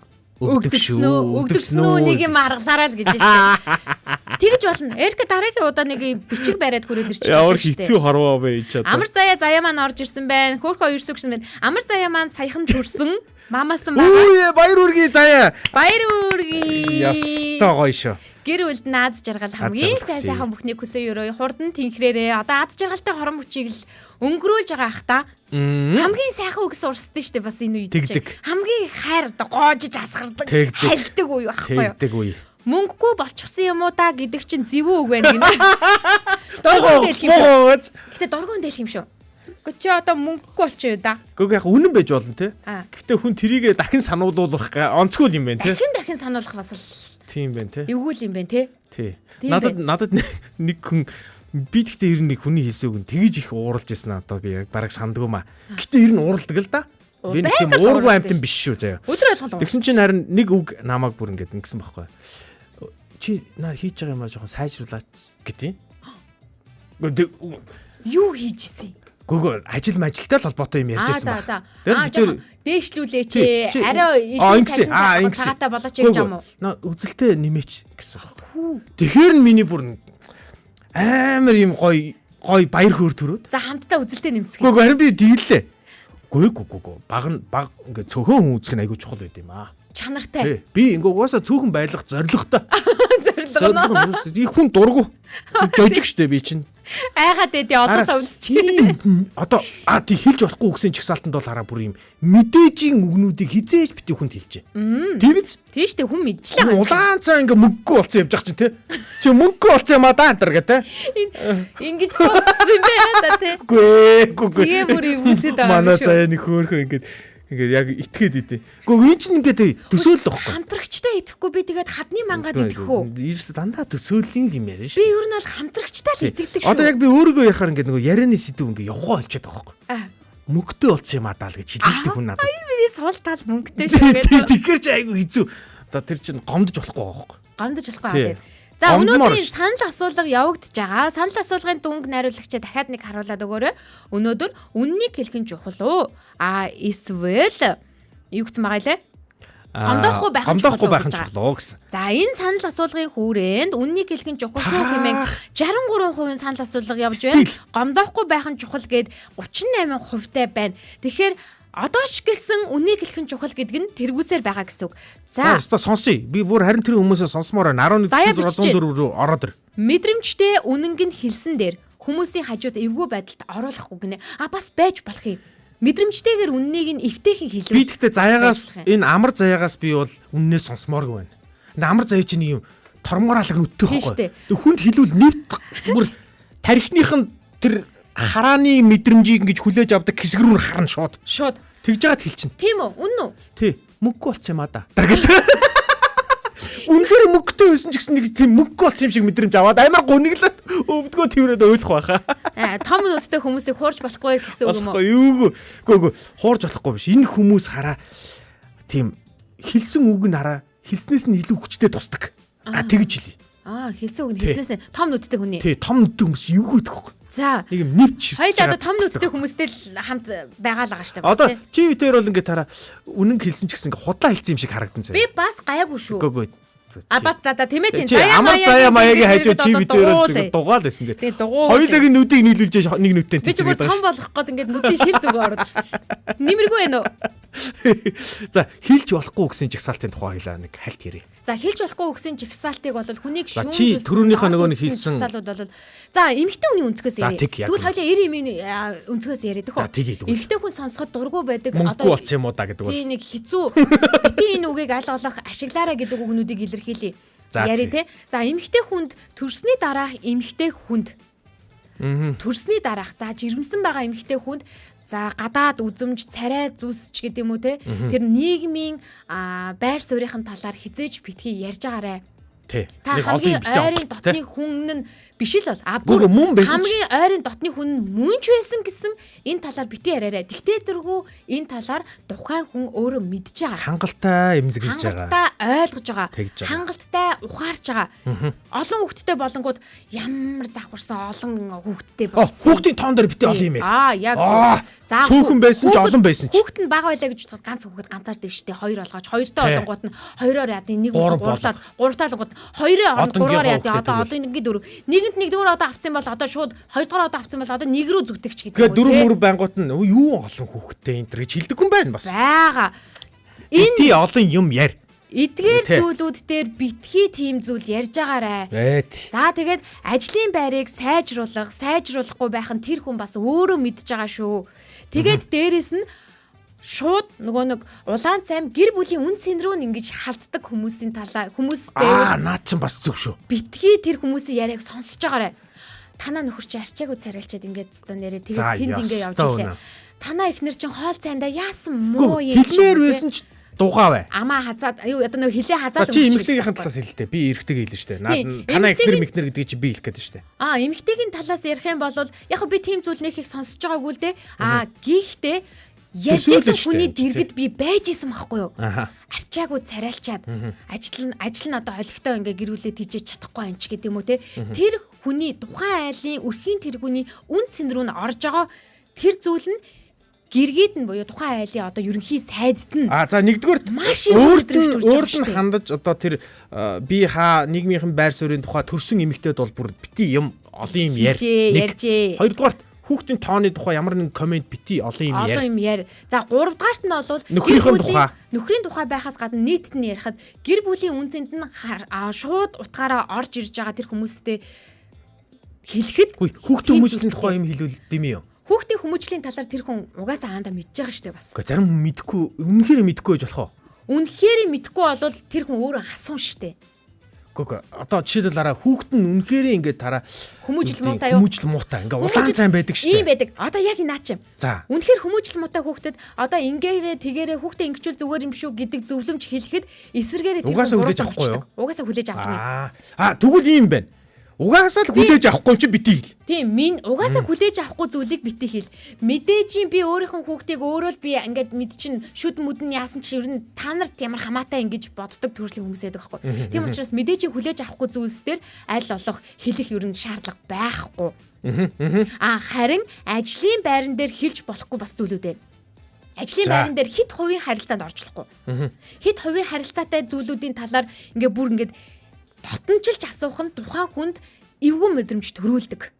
өгдөг шүү. Өгдөгсөн үү? Өгдөгсөн үү? Нэг юм аргалаарай л гэж штэ. Тэгж болно. Эрка дараагийн удаа нэг юм бичиг бариад хүрээд ирчих Ямар болно штэ. хэцүү хорвоо бэ чи одоо. Амар заяа заяа маань орж ирсэн байна. Хөөхөө ерсүү гэсэн байна. Амар заяа маань саяхан төрсөн. Мамасан байгаа. Үу баяр үргэе заяа. Баяр үргэе. Ястой гоё шүү. Гэр бүлд нь аз жаргал хамгийн жаргал сайн хүсье. сайхан бүхнийг хүсээ өрөө. Хурдан тэнхрээрээ. Одоо аз жаргалтай хорон хүчийг л өнгөрүүлж байгаа ах та. Хамгийн сайхан үгс урсдэн штэ бас энэ үед чинь. Тэгдэг. Хамгийн хайр одоо гоожиж асгардаг. Тэгдэг. Хальдаг үе байхгүй юу? Тэгдэг үе. Мөнгөгүй болчихсон юм уу да гэдэг чинь зэвүү үг байна гинэ. Дургуун дэлх юм шүү. Муу. Гэтэ дургуун дэлх юм шүү. Гэхдээ чи одоо мөнгөгүй болчих юу да. Гэхдээ яг үнэн байж болно те. Аа. Гэхдээ хүн тэрийгэ дахин сануулуулах онцгүй юм байна те. Дахин дахин сануулах бас л Тийм байна те. эвгүй л юм байна те. Тий. Тийм Надад байна. надад нэг хүн би тэгтээ ер нь нэг хүний хэлсэн үг нь тэгэж их ууралж ирсэн надад би яг бараг сандгүй маа. Гэтэ ер нь ууралдаг л да. Би нэг тийм Байнга л уургүй ууралдаг амтан шүү. биш шүү заяа. Өдөр болгон л Тэгсэн чинь харин нэг үг намайг бүр ингээд ингэсэн байхгүй. Чи наа хийж байгаа юмаа жоохон сайжруулаач гэдэг. Үгүй юу хийж исэн юм? Гүг ажил мажилтай л холбоотой юм ярьж Аа байсан за баг. за. Тэр Аа бид тэр- жоохон дээшлүүлээч Чи- чи- арай Аа, илүү ингэсэн. Аа, цалин ингэсэн. цагаатай болооч гэж юм уу? Наа үзэлтэй нэмээч гэсэн байхгүй. Тэгэхээр нь миний бүр амар юм гоё гоё баяр хөөр төрөөд. За хамтдаа үзэлтэй нэмцгий. Үгүй харин би тэгэлээ. Үгүй үгүй үгүй баг нь баг ингээ цөөхөн хүн үзэх нь айгүй чухал байд юм аа. Чанартай. Тий. Би ингээ угаасаа цөөхөн байлгах зоригтой. Зорилго нь. Зорилго нь их хүн дургу. Жожиг штэ би чинь. Айгаад эдээ олоолаа үзчих. Тийм одоо тий хэлж болохгүй үгсийн чагсаалтанд бол хараа бүр юм мэдээжийн үгнүүдийг хизээж бити хүнд хэлжээ. Тийм биз? Тийм шүү дээ хүн мэдлээ. Улаан цаа ингээ мөнгөгүй болсон явж байгаа чинь те. Чи мөнгөгүй болсон юм а даа энэ гэ те. Ингэж сонссон юм байна да те. Үгүй ээ, үгүй үгүй. Тэгээ бүр юм үзээд байгаа юм Манай шүү. заяа нэг хөөхөө ингээд ингээд яг итгээд идэв. Үгүй энэ чинь ингээд төсөөлөл واخхой. Хамтрагчтай идэхгүй би тэгээд хадны мангаад идэх үү? Ерөөсө дандаа төсөөллийн юм яриа Би шүү. ер нь бол хамтрагчтай л итгэдэг шүү. Одоо яг би өөрийгөө ярихаар ингээд нөгөө ярианы сэдв ингээд явхаа олчоод байгаа байхгүй. Аа. Мөнгөтэй болсон юм а даа л гэж хэлнэ шүү дээ хүн надад. Миний сул тал мөнгөтэй шүү гэдэг. Тэгэхээр чи айгүй хэцүү. Одоо тэр чинь гомдож болохгүй байгаа байхгүй. Гомдож болохгүй Тий. аа гэдэг. За Гомдмоор өнөөдрийн шүү. санал асуулга явагдаж байгаа. Санал асуулгын дүнг найруулагчаа дахиад нэг харуулад өгөөрэй. Өнөөдөр үннийг хэлэх нь чухал уу? А эсвэл юу гэсэн байгаа лээ? Гомдоохгүй байх нь Гомдоохгүй чухал уу байх нь гэж байгаа. чухал уу гэсэн. За энэ санал асуулгын хүрээнд үннийг хэлэх нь чухал шүү хэмээн 63% санал асуулга явж байна. Стил. Гомдоохгүй байх нь чухал гээд 38% тай байна. Тэгэхээр одоо ч гэлсэн үннийг хэлэх нь чухал гэдэг нь тэргүүсээр байгаа гэсэн үг. За За өстой сонсъё. Би бүр харин тэр хүмүүсээ сонсомоор байна. Заяа биччихэ. 11 604 рүү ороод ир. мэдрэмжтэй үнэнг нь хэлсэн дээр хүмүүсийн хажууд эвгүй байдалд оруулахгүй гинэ. А бас байж болох юм. Мэдрэмжтэйгээр үннийг нь эвтэйхэн хэлвэл Би тэгтээ заяагаас бас байж болох юм. энэ амар заяагаас би бол үннээ сонсомооргүй байна. Энэ амар заяа чинь нэг юм тормгораалаг нүдтэй Тийм байхгүй. штэ. Тэг хүнд хэлвэл нэвт бүр тархиных нь тэр харааны мэдрэмжийг ингэж хүлээж авдаг хэсэг рүү нь харна шууд. шууд Тэгж яагаад хэлчин. тийм үү? Үнэн үү? Тий, мөнгөгүй болсон юм а да. Даргад. Үнэхээр мөнгөтэй байсан ч гэсэн нэг тийм мөнгөгүй болсон юм шиг мэдрэмж аваад амар гуниглаад өвдгөө тэрвэрэд ойлгох байхаа. Аа, том нүдтэй хүмүүсийг хуурж болохгүй гэсэн үг юм уу? Болохгүй юу? Үгүй үгүй хуурж болохгүй биш. Энэ хүмүүс хараа тийм хэлсэн үг нь хараа хэлснээс нь илүү хүчтэй тусдаг. А тэгж хэлье. Аа, хэлсэн үг нь Тий. хэлснээс нь том нүдтэй хүний. Тий, том нүдтэй хүмүүс юу гэдэг вэ? За. Нэг юм нэвч ширтэж. Хоёул одоо том нүдтэй хүмүүстэй л хамт байгаа л байгаа штэ. бас Одоо тий. чи үтээр бол ингээд хараа үнэн хэлсэн ч гэсэн ингээд худлаа хэлсэн юм шиг харагдан заяа. Би бас гайгүй шүү. Үгүй үгүй. А бас за за тийм ээ тийм. Чи амар заяа маягийн хажуу чи битээр бол зүгээр дугаал байсан дээр. Тий, дугуй. Хоёулагийн нүдийг нийлүүлж нэг нүдтэй Би ч бүр том болох гээд ингээд нүдийн шил зүгөө ороод ирсэн шүү дээ. Нэмэргүй байна уу? За хэлж болохгүй гэсэн жагсаалтын тухай хэлээ нэг хальт ярив. За хэлж болохгүй гэсэн жагсаалтыг бол хүнийг За, шүүмжүүлсэн. чи түрүүнийхээ нөгөө нэг хэлсэн- жагсаалууд бол за эмэгтэй хүний өнцгөөс За, ярив. тэг, яг Тэгвэл үнэ. хоёлаа 90 эмийн өнцгөөс яриад За, тэгье, тэгвэл. Эрэгтэй хүн сонсоход дургүй байдаг. Мөнгөгүй болсон юм уу да гэдэг бол. Тийм нэг хэцүү. Бити энэ үгийг аль болох ашиглаарай гэдэг үгнүүдийг илэрхийлье. За, Яри тий. те. За эмэгтэй хүнд төрсний дараах эмэгтэй хүнд төрсний дараах за жирэмсэн байгаа эмэгтэй хүнд за гадаад үзэмж, царай зүсч гэдэг юм уу те. Тэр нийгмийн байр суурийн талаар хизээж битгий ярьж байгаарэ. Тий. Та Нэг олон хамгийн юм битээ ойрын онцлог, тий. дотны хүн нь биш л бол. А Гүү, гүү, мөн байсан ч. хамгийн ойрын дотны хүн нь мөн ч байсан гэсэн энэ талаар битгий яриарай. Тэгтээ дэргүү энэ талаар тухайн хүн өөрөө мэдж байгаа. Хангалттай эмзэглэж байгаа. Хангалттай ойлгож байгаа. Тэгж байгаа. Хангалттай ухаарч байгаа. Олон хүүхэдтэй болонгууд ямар завхарсан олон хүүхэдтэй Оо, хүүхдийн тоон дээр битээ олон юм яа. Аа, яг Аа, зөв. За, цөөхөн байсан ч хүүхэд- олон байсан ч. Хүүхэд нь бага байлаа гэж бодоход ганц хүүхэд ганцаар дэв штэ хоёр олгооч хоёртой Тий. олонгууд нь хоёроор яа нэг Гурав гурлаад гуравтай олонгууд хоёрын орно Одонгийн гурваар яа хүүхдээ одоо тэгвэл. одоо нэг дөрөв нэгэнд нэгдүгээр одоо авцсан бол одоо шууд хоёрдугаар одоо авцсан бол одоо нэг рүү зүтгэж гэдэг Тэгээ юм уу, дөрөв тий? мөр байнгут нь "Өө, юу олон хүүхдтэй энэ төр" гэж хэлдэг хүн байна бас. байгаа. Энэ Бити олон юм яар. эдгээр Тий. зүйлүүд дээр битгий тийм зүйл ярьж байгаарэ. Эт. За тэгээд ажлын байрыг сайжруулах, сайжруулахгүй байх нь тэр хүн бас өөрөө мэдж байгаа шүү. Тэгээд дээрэс нь шууд нөгөө нэг улаан цайм гэр бүлийн үн цэн рүү нь ингэж халтдаг хүмүүсийн талаа хүмүүс Аа, байвал наад чинь бас зүг шүү. битгий тэр хүмүүсийн яриаг сонсож байгаарэ. Танаа нөхөр чи арчаагүй царайлчаад ингээд өстө нэрээ За, тэгээд тэнд ингээ явж ёстой илээ. үнэ. Танаа ихнэр чин хоол цайндаа яасан муу Үгүй, юм хэлмээр шиг байсан ч дугаа бай. Амаа хазаад юу одоо нөгөө хилээ За хазаад чи өнгөрч эмэгтэйгийнхэн байдаг. талаас хэлтэй. Би эрэгтэйгээ хэлнэ штэ. Наад Тийм, танаа эхнэр эмэгтэйгийн- мэгнэр гэдгийг чи би хэлэх гээд штэ. Аа, эмэгтэйгийн талаас ярих юм бол яг хөө би тийм зүйл нэх их сонсож байгаагүй л дээ. Аа, гэхдээ ярьж Төсөөлөл исэн шүү хүний дээ, дэргэд би байж исэн байхгүй юу? Аха. Арчаагүй царайлчаад ажил нь ажил нь одоо холигтой ингээ гэрүүлээ тийжээ чадахгүй юм ч гэдэг юм уу те. Тэр хүний тухайн айлын өрхийн тэр хүний үн цэн рүү нь орж байгаа тэр зүйл нь гэргээд нь буюу тухайн айлын одоо ерөнхий сайдд нь А за нэгдүгээр Маш их өөрт мэдрэмж нь төрж байгаа өөрт шүү нь дээ. хандаж одоо тэр би хаа нийгмийнхэн байр суурийн тухай төрсөн эмэгтэйд бол бүр бити юм олон юм яар. Хэлжээ, Нэг. ярьжээ. Хоёрдугаарт хүүхдийн тооны тухай ямар нэгэн комент бити олон юм олон яар. юм яар. За гуравдугаарт нь бол Нөхрийнхөө гэр бүлийн- тухай. нөхрийн тухай байхаас гадна нийтэд нь ярихад гэр бүлийн үн цэнд нь шууд утгаараа орж ирж байгаа тэр хүмүүстэй Хэлэхэд Хүй хүүхдийн хүмүүжлийн тухай юм хэлвэл дими юу? Хүүхдийн хүмүүжлийн талаар тэр хүн угаасаа аанда мэдж байгаа шүү дээ бас. Гэхдээ зарим хүн мэдэхгүй, үнэхээр мэдэхгүй байж болох уу? Үнэхээр мэдэхгүй бол тэр хүн өөрөө асуун шүү дээ. Үгүй одоо жишээлбэл араа хүүхэд нь үнэхээр ингээд тараа Хүмүүжил муутай юу? Хүмүүжил муутай. Ингээ улаан цайн байдаг шүү дээ. Ийм байдаг. Одоо яг наа чи. За. Үнэхээр хүмүүжил муутай хүүхдэд одоо ингээрээ тэгээрээ хүүхдээ ингэчүүл зүгээр юм шүү гэдэг зөвлөмж хэлэхэд эсэргээрээ тэр Угаасаа хүлээж авахгүй юу? Угаасаа хүлээж авахгүй. Аа тэгвэл ийм байна. Угаасаа л хүлээж авахгүй чи битгий хэл. Тийм, минь угаасаа хүлээж авахгүй зүйлийг битгий хэл. Мэдээж би өөрийнхөө хүүхдийг өөрөө л би ингээд мэд чин шүд мүд нь яасан чи ер нь та нарт ямар хамаатай ингэж боддог төрлийн хүмүүс байдаг байхгүй. Тийм учраас мэдээж хүлээж авахгүй зүйлс дээр аль болох хэлэх ер нь шаардлага байхгүй. Аа харин ажлын байран дээр хэлж болохгүй бас зүйлүүд байна. Ажлын байран дээр хит хувийн харилцаанд орж болохгүй. Хит хувийн харилцаатай зүйлүүдийн талаар ингээ бүр ингээд дотночилж асуух нь тухайн хүнд эвгүй мэдрэмж төрүүлдэг.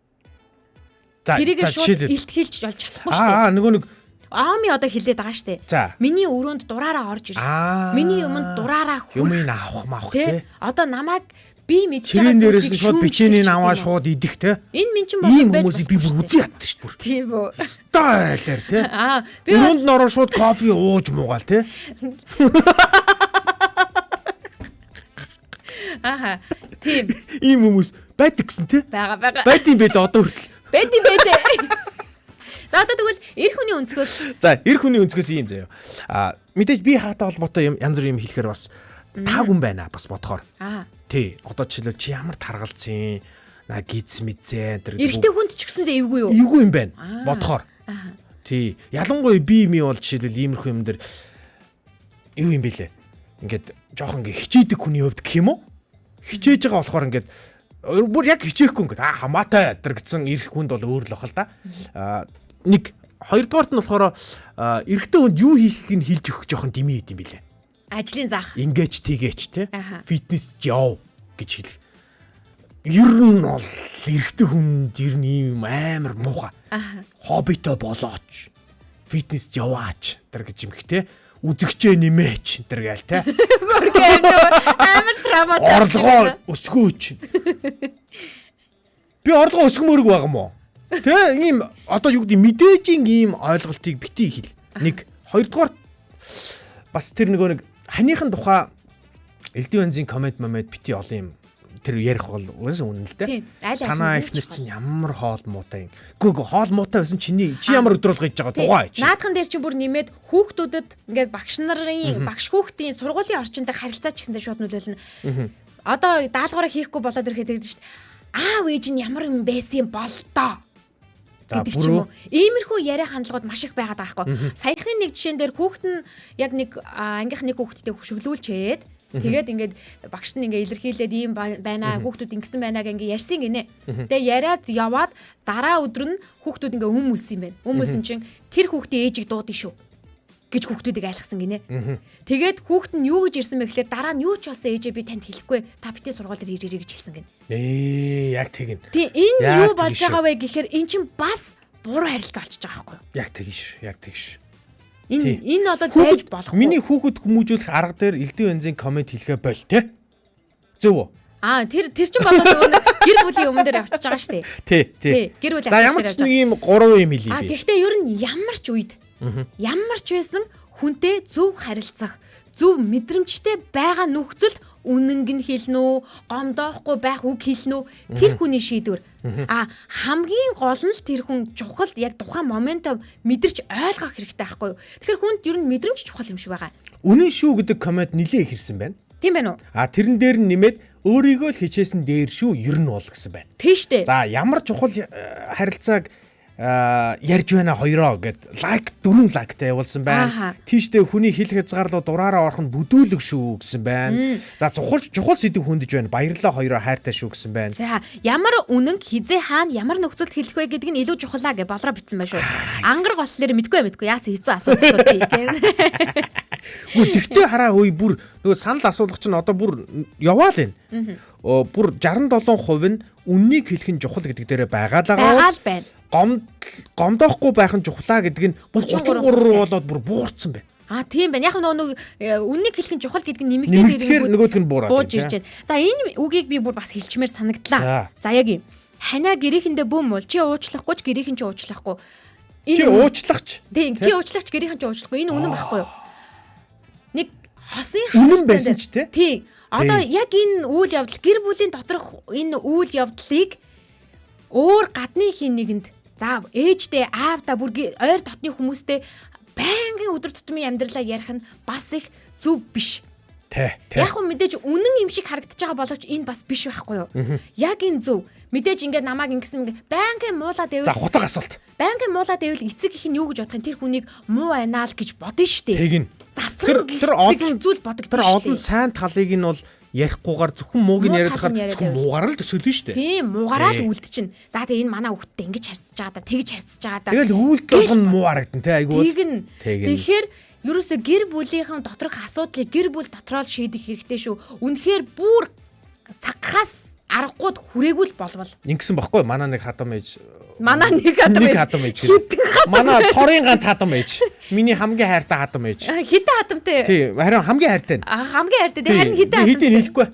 Тэрийг шууд илтгэлж олж чадахгүй шүү дээ. Нөгөө нэг Аами одоо хэлээд байгаа шүү дээ. Миний өрөөнд дураараа орж ирэх. Миний юмд дураараа хүрэх. Юмыг авах маах тий. Одоо намайг би мэдж байгаа дээрээс нь шууд печеньийг аваа шууд идэх тий. Энэ минь чинь ийм хүмүүсийг би бүр үзий яддаг шүү дээ. Тийм үү. Стайлэр тий. Би өрөөнд нь ороо шууд кофе ууж муугаал тий. Аха. Тийм. Ийм хүмүүс байдаг гэсэн тий. Бага. Байд юм байлээ одоо хүртэл. Байд юм байлээ. За одоо тэгвэл эр хүний өнцгөөс. За эр хүний өнцгөөс ийм заяа. А мэдээж би хаатай холбоотой юм янз бүрийн юм хэлэхээр бас таагүй юм байна бас бодохоор. Аа. Тий. Одоо жишээлбэл чи ямар таргалцсан на гиз мизээ тэр эрэгтэй хүнд ч гэсэндээ эвгүй юу? Эвгүй юм байна. Бодохоор. Аа. Тий. Ялангуяа би ми бол жишээлбэл иймэрхүү юм дээр юу юм бэлээ. Ингээд жоохон ингээ хичээдэг хүний хувьд гэх юм уу? Хичээж байгаа болохоор ингээд бүр яг хичээхгүй ингээд хамаатай тэр гэсэн эрх хүнд бол өөр л ах л да. Нэг хоёрдугаарт нь болохоор эрэгтэй хүнд юу хийхийг нь хэлж өгөх жоохон дими байд юм билээ. Ажлын заах. Ингээч тийгээч те. Фитнес яв гэж хэлэх. Ер нь бол эрэгтэй хүнд ер нь ийм амар муухай. Хоббитой болооч. Фитнес яваач тэр гэж юм их те. Үзэгчээ нэмээч тэр гээл те. Амар травматай. Орлогоо өсгөөч. Би орлогоо өсгөмөрг байгаа юм уу? Тэ ийм одоо юу гэдэг мэдээжийн ийм ойлголтыг битгий хэл. Нэг хоёрдугаар бас тэр нөгөө нэг ханыхын тухай элдв янзын коммент момент битгий олон юм тэр ярих бол угаасаа үнэн л дээ. Танаа ихнэр чинь ямар хоол муутай юм. Үгүй хоол муутай байсан чиний чи ямар өдөр болго хийж байгаа дугай чи. Наадхан дээр чинь бүр нэмээд хүүхдүүдэд ингээд багш нарын багш хүүхдийн сургуулийн орчиндөө харилцаа ч гэсэндээ шууд нөлөөлнө. Одоо даалгавраа хийхгүй болоод ирэхэд тэгдэг шүү дээ. Аав ээж нь ямар юм байсан юм бол доо гэдэг ч юм уу. Иймэрхүү яриа хандлагууд маш их байгаад байгаа байхгүй. Саяхны нэг жишээн дээр хүүхэд нь яг нэг ангийнх нэг хүүхэдтэй хөшөглүүлчээд тэгээд ингээд багш нь ингээ илэрхийлээд ийм байна хүүхдүүд ингэсэн байна гэх ингээ ярьсан гинэ. Тэгээ яриад яваад дараа өдөр нь хүүхдүүд ингээ өм үлсэн юм байна. Өм үлсэн чинь тэр хүүхдийн ээжийг дуудана шүү гэж хүүхдүүдийг айлгсан гинэ. Тэгээд хүүхд нь юу гэж ирсэн бэ гэхлээр дараа нь юу ч болсон ээжээ би танд хэлэхгүй та битгий сургууль дээр ирээрэй гэж хэлсэн гинэ. Яг тэгнэ. Тийм энэ юу болж байгаа вэ гэхээр эн чинь бас буруу харилцаа болчихж байгаа байхгүй юу? Яг тэгнэ шүү. Яг тэгнэ шүү. Энэ бол байж болохгүй. Миний хүүхэд хүмүүжүүлэх арга дээр элдв янзын коммент хэлэхэ боль те. Зөв үү? Аа тэр чинь болоод нөгөө гэр бүлийн өмнө дээр явчихж байгаа шүү дээ. Тий. Гэр бүлийн. За ямар ч нэг ийм гурван юм хэлье. Аа гэхдээ ер нь ямар ч үед ямар ч байсан хүнтэй зөв харилцах, зөв мэдрэмжтэй байгаа нөхцөлд үнэнг нь хэлнэ үү, гомдоохгүй байх үг хэлнэ үү, тэр хүний шийдвэр. А хамгийн гол нь л тэр хүн чухал яг тухайн моментоо мэдэрч ойлгох хэрэгтэй байхгүй юу? Тэгэхээр хүнд ер нь мэдрэмж чухал юм шиг байгаа. Үнэн шүү гэдэг коммент нилээ их ирсэн байна. Тийм байна уу? А тэрэн дээр нь нэмээд өөрийгөө л хичээсэн дээр шүү ер нь бол гэсэн байна. Тийм штэ. За ямар чухал харилцааг ярьж байна хоёроо гэд лайк 4 лайктай явуулсан байна. Тийштэй хүний хил хязгаарлуу дураараа орох нь бүдүүлэг шүү гэсэн байна. За чухал сэдв хөндөж байна. Баярлалаа хоёроо хайртай шүү гэсэн байна. За ямар үнэн хизээ хаана ямар нөхцөлд хэлэх вэ гэдэг нь илүү чухалаа гэж болроо битсэн байна шүү. Ангар голлоор мэдгүй яасан хэцүү асуудал тий гэх. Үгүй тэгтээ хараа ой бүр нөгөө санал асуулга чинь одоо бүр яваал энэ. Бүр 67% нь үннийг хэлэх нь чухал гэдэг дээрээ байгаа л байгаа л байна. Гомдоохгүй байх нь чухлаа гэдэг нь бүр 33 болоод бүр буурсан байна. А тийм байна. Яг нөгөө үннийг хэлэх нь чухал гэдэг нь нэмэгдээд ирэнгүүт нөгөөх нь буураад бууж ирж байна. За энэ үгийг би бүр бас хэлчмээр санагдлаа. За яг юм. Ханиа гэрээхэндээ бөм бол чи уучлахгүй ч гэрээхэн чи уучлахгүй. Чи уучлахч. Тийм, чи уучлах ч гэрээхэн чи уучлахгүй. Энэ үнэн байхгүй юу? Нэг хосын Үнэн харилцаан байсан дээр- ч тий? Тийм. Одоо Тийм. яг энэ үйл явдал гэр бүлийн доторх энэ үйл явдлыг өөр гадны хин нэгэнд за ээжтэй аавдаа бүр ойр дотны хүмүүстэй байнгын өдөр тутмын амьдралаа ярих нь бас их зөв биш. Тэ. Тэ. Яг хөө мэдээж үнэн юм шиг харагдаж байгаа боловч энэ бас биш байхгүй юу? Яг энэ зөв. Мэдээж ингээд намайг ингэсэн ингээ байнгын муулаад За байвал хутга асуулт. байнгын муулаад байвал эцэг их нь юу гэж бодох юм? Тэр хүнийг муу байна л гэж бодно штэ. Тэгнь. Засран Тэр олон зүйл бодогдсон Тэр олон сайн талыг нь бол ярихгүйгээр зөвхөн мууг нь Муу яриад тал нь хахаар яриад зөвхөн байвал. муугаар л төсөөлнө шүү дээ. Тийм, муугараа л Тий. үлдчихнэ. За тэгээ энэ манай хүүхдтэй ингэж харьцаж байгаа да, тэгж харьцаж байгаа да. Тэгэл үйлдэл болгоно муу харагдан те айгүй. Тэгнь. Тэгнь. Тэгэхээр ерөөсө гэр бүлийнхэн доторх асуудлыг гэр бүл дотроо л шийдэх хэрэгтэй шүү. Үнэхээр бүр сагхаас аргагүйд хүрээгүй л болвол. Ингэсэн бохгүй манай нэг хадам ээж. Манай нэг хадам Нэг ээж. хадам ээж. Хитэн хадам. Манай цорын ганц хадам ээж. Миний хамгийн хайртай хадам ээж. Хитэн хадамтай. Тий, харин хамгийн хайртай нь. А хамгийн хайртай. Тэг харин хитэн Тий, хитэн хадамтай. хэлэхгүй.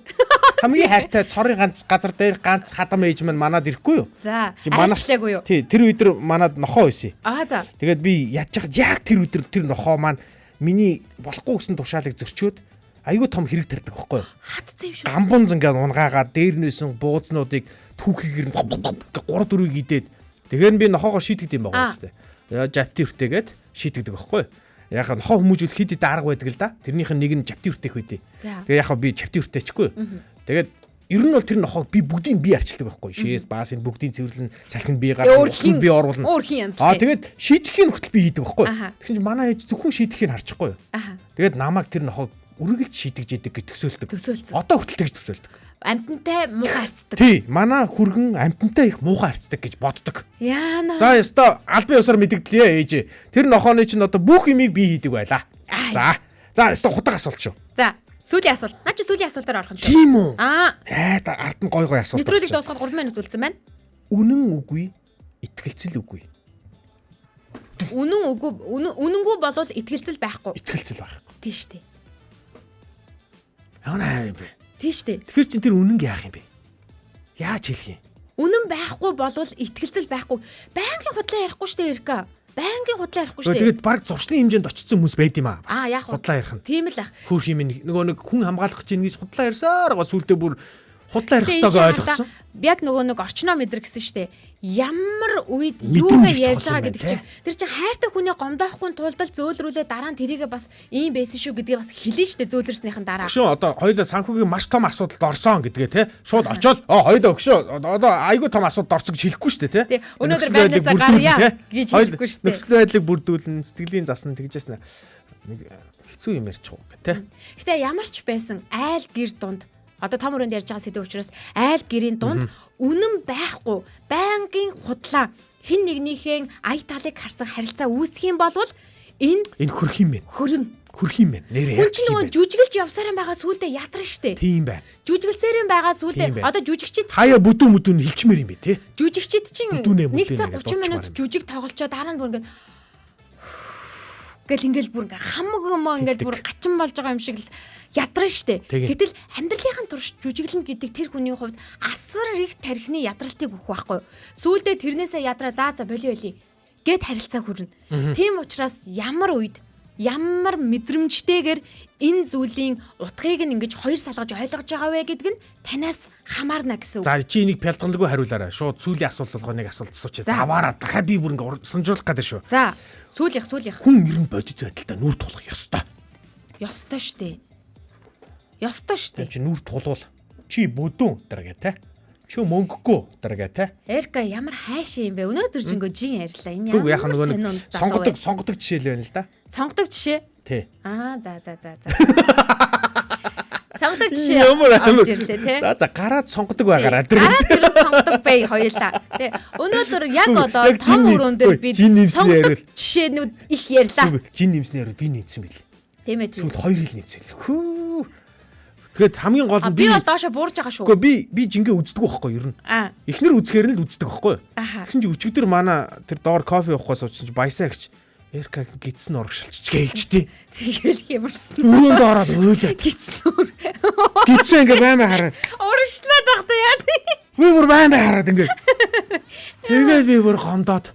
Хамгийн хайртай цорын ганц газар дээр ганц хадам ээж маань манад ирэхгүй юу? За, Чи манаас- айлчлаагүй юу? Тий, тэр өдөр манад нохоо байсан. Аа за. Тэгээд би яаж яхад яг тэр өдөр тэр нохоо маань миний болохгүй гэсэн тушаалыг зөрчөөд айгүй том хэрэг тарьдаг байхгүй юу? Хатцсан юм шүү. Гамбунз ингээд унгаагаа дээр нээсэн буузнуудыг түүхийгэр 3 4-ийг идээд тэгэхээр би нохоогоо шийтгэд юм байгаа Аа. юм шүү дээ. Жавти өртөөгээд шийтгэдэг байхгүй юу? Яг нохоо хүмүүжүүл хэд хэд арга байдаг л да. Тэрнийх нь нэг нь жавти өртөөх үедээ. За. Тэгээ яг би жавти өртөөчгүй. Тэгээд ер нь бол тэр нохоог би бүгдийг би арчилдаг байхгүй. Шээс баас энэ бүгдийн цэвэрлэн салхинд би гаргана, Өөр усанд хин- би оруулна. өөр хин янзлах Аа юм. тэгээд шийдэхийн хүртэл би хийдэг байхгүй. Аха. Тэгсэн чинь манай ээж зөвхөн шийдэхийг харчихгүй. Аха. Тэгээд намайг тэр нохоог үргэлж шийдэж идэг гэж төсөөлдөг. Төсөөлсөн. Одоо хүртэл тэгж төсөөлдөг. Амтантай муухай харцдаг. Тий, манай хүргэн амтантай их муухай харцдаг гэж боддог. Яана. За ёстой албан ёсоор мэдэгдлээ ээж. Тэр нохооны чинь одоо бүх юмыг би хийдэг байлаа. Ай. За. За ёстой хутга асуулт шүү. За, сүүлийн асуулт. Наа чи сүүлийн асуултаар орох юм шүү. Тийм үү? Аа, Айд ард нь гой гой асуулт. нэвтрүүлэг орчих. дуусгаад 3 минут үлдсэн байна. Үнэн үгүй, итгэлцэл үгүй. Үнэн үгүй үнэнгүй болвол итгэлцэл байхгүй. Итгэлцэл байхгүй. Тийм шүү дээ. Ямар хайр юм бэ? Тийм шүү дээ. Тэгэхээр чин тэр үнэнг яах юм бэ? Яаж хэлэх юм? Үнэн байхгүй болвол итгэлцэл байхгүй. Байнгын худлаа ярихгүй шүү дээ, Эрка. Байнгын худлаа ярихгүй шүү дээ. Тэгээд баг зуршлын хэмжээнд очсон хүмүүс байд юм аа. Бас Аа, яах вэ? Худлаа ярих нь. Тийм л ах. Хөөх юм нөгөө нэг хүн хамгаалах чинь гэж худлаа ярьсаар гоо сүулдэ бүр худлаа ярих Тэгээ ёстойгоо энэ ойлгоцсон. чинь Яг нөгөө нэг орчноо мэдрэг гэсэн шүү дээ. Ямар үед Мэдрэмж юугаа их ярьж чухал байгаа юм гэдэг байна, чинь тэр чинь хайртай хүний гомдоохгүй тулд л зөөлрүүлээ дараа нь тэрийгэ бас ийм байсан шүү гэдгээ бас хэлнэ шүү дээ зөөлрснийхэн дараа. Өгшөө одоо хоёулаа санхүүгийн маш том асуудалд орсон гэдгээ те шууд очоод оо хоёулаа өгшөө одоо айгүй том асуудалд орсон гэж хэлэхгүй шүү дээ те. Тий, өнөөдөр Нөхцөл байдлыг байрнаасаа бүрдүүлнэ, гарья те. гэж Хоёул хэлэхгүй шүү дээ. Нөхцөл байдлыг бүрдүүлнэ, сэтгэлийн засан тэгжсэн. Нэг хэцүү юм ярьчих уу гэх те. Гэтэ ямар ч байсан айл гэр дунд одоо том өрөөнд ярьж байгаа сэдв учраас айл гэрийн дунд үнэн байхгүй байнгын худлаа хин нэгнийхээ ая талыг харсан харилцаа үүсэх юм болвол энэ Энэ хөрх юм байна. хөрнө. Хөрх юм байна. Нэрээ Хүн яг чинь нөгөө жүжиглж явсаар байгаа сүулдэ ядарна штэ. Тийм байна. Жүжиглсээр юм байгаа Тийм сүулдэ байна. одоо жүжигчид Хаяа бүдүүн мүдүүн хилчмээр юм бэ те. жүжигчид чинь Бүдүүнээ, 1 цаг мүдүүнээ 30 гэдэг минут дуудчмаар юм. жүжиг тоглолцоо дараа нь бүр ингээд гэл ингээл бүр ингээ хамаг юм ингээл бүр гачин болж байгаа юм шиг л ядран штэ. Тэгин. Гэтэл амьдралынхын турш жүжиглэн гэдэг тэр хүний хувьд асар их тархины ядралтыг өгөх байхгүй юу. Сүүлдээ тэрнээсээ ядраа за за боли боли гэд харилцаа хүрнэ. Тийм учраас ямар үед ямар мэдрэмжтэйгээр энэ зүйлийн утгыг нь ингэж хоёр салгаж ойлгож байгаа вэ гэдэг нь танаас хамаарна гэсэн үг. За чи энийг пялтганлгүй хариулаарай. Шууд сүүлийн асуулт болгоо нэг асуулт асуучих. За. Заваараа дахиад би бүр ингээ санжруулах гэдэг шүү. За сүүлийнх сүүлийнх Хүн ер нь бодит байдалтай нүр тулах ёстой. ёстой штэ. Ёстой штэ. Чи нүр тулвал чи бүдүүн дэргээ те. Чи мөнгөгүй дэргээ те. Эрка ямар хайшаа юм бэ? Өнөөдөр ч ингээ жин ярьлаа. Энэ Түг ямар яхаа нөгөө сонин нэг залуу сонгодог вэ? сонгодог жишээ л байна л да. Сонгодог жишээ. Тий. Аа за за за за. Сонгодог жишээ. Ямар орж ирлээ те. За за гараад сонгодог байгаараа дэр. Гараад тэр сонгодог бай хоёулаа. Тэ. Өнөөдөр яг Үгүй, одоо яг том жин өрөөн дээр үгүй, бид жин нэмсний сонгодог яриад. жишээнүүд их ярьлаа. Түг жин нэмсний яриад би нэмсэн бил. Тийм ээ. тийм. Сүүл хоёр хил нэмсэн. Хүү. Тэгээд хамгийн гол А нь би би бол доошо буурж байгаа шүү. Үгүй би жингээ үздэг байхгүй ер нь. Аа. Эхнэр үзэхээр нь л үздэг байхгүй юу? Аха. Тэгсэн чи өчигдөр манай тэр доор кофе уухгүй суучсан чи баясаа гिच Эрка гидсэн урагшилч гэлжтэй. Тэгэл хэмэрсэн. Өрөөнд ороод уйлаад. Гитсэн. Гидсэн ингээ баймаа хараад. Урагшлаад байхдаа яа. Би бүр байн байн хараад ингээд. Тэгээд би бүр гомдоод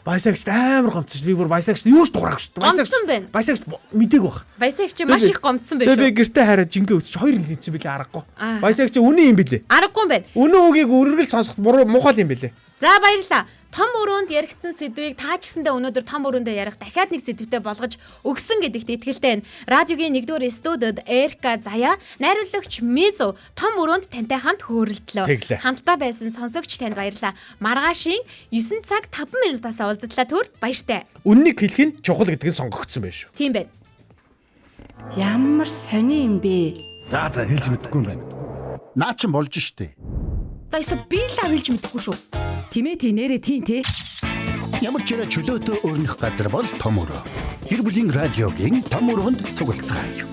баясагчд амар гомдсон. Би бүр баясагчд юу ч дуурайг шүү. Гомдсон байна. Баясагч мдэггүй баг. Баясагч чи маш их гомдсон байх Тэгээ би шүү. гэртээ хараад жингээ өсч хоёр л нэмсэн билээ аргагүй. Аа. Баясагч үнэн юм билээ. Аргагүй юм байна. Үнэн үгийг үргэлж сонсоход буруу муухай юм билээ. За баярлалаа. Том өрөөнд яригдсан сэдвийг та ч гэсэндээ өнөөдөр том өрөөндөө ярих дахиад нэг сэдвтэй болгож өгсөн гэдэгт итгэлтэй байна. Радиогийн 1-р студид Эрка Заяа, найруулагч Мизу том өрөөнд тантай хамт хөөрөлдлөө. Тэглээ. Хамтдаа байсан сонсогч танд баярлалаа. Маргаашийн 9 цаг 5 минутаас уулзтлаа түр баяртай. Үннийг хэлэх нь чухал гэдгийг сонгогдсон байх шүү. Тийм байна. Ямар сони юм бэ? За за хэлж мэдэхгүй юм байна. Наа чин болж штэ. За ёстой би л авилж мэдэхгүй шүү. Тимээ тий нэрээ тий те. Ямар ч яриа чөлөөтөө өрнөх газар бол том өрөө. Гэр бүлийн радиогийн том өрөөнд цуглацгаая.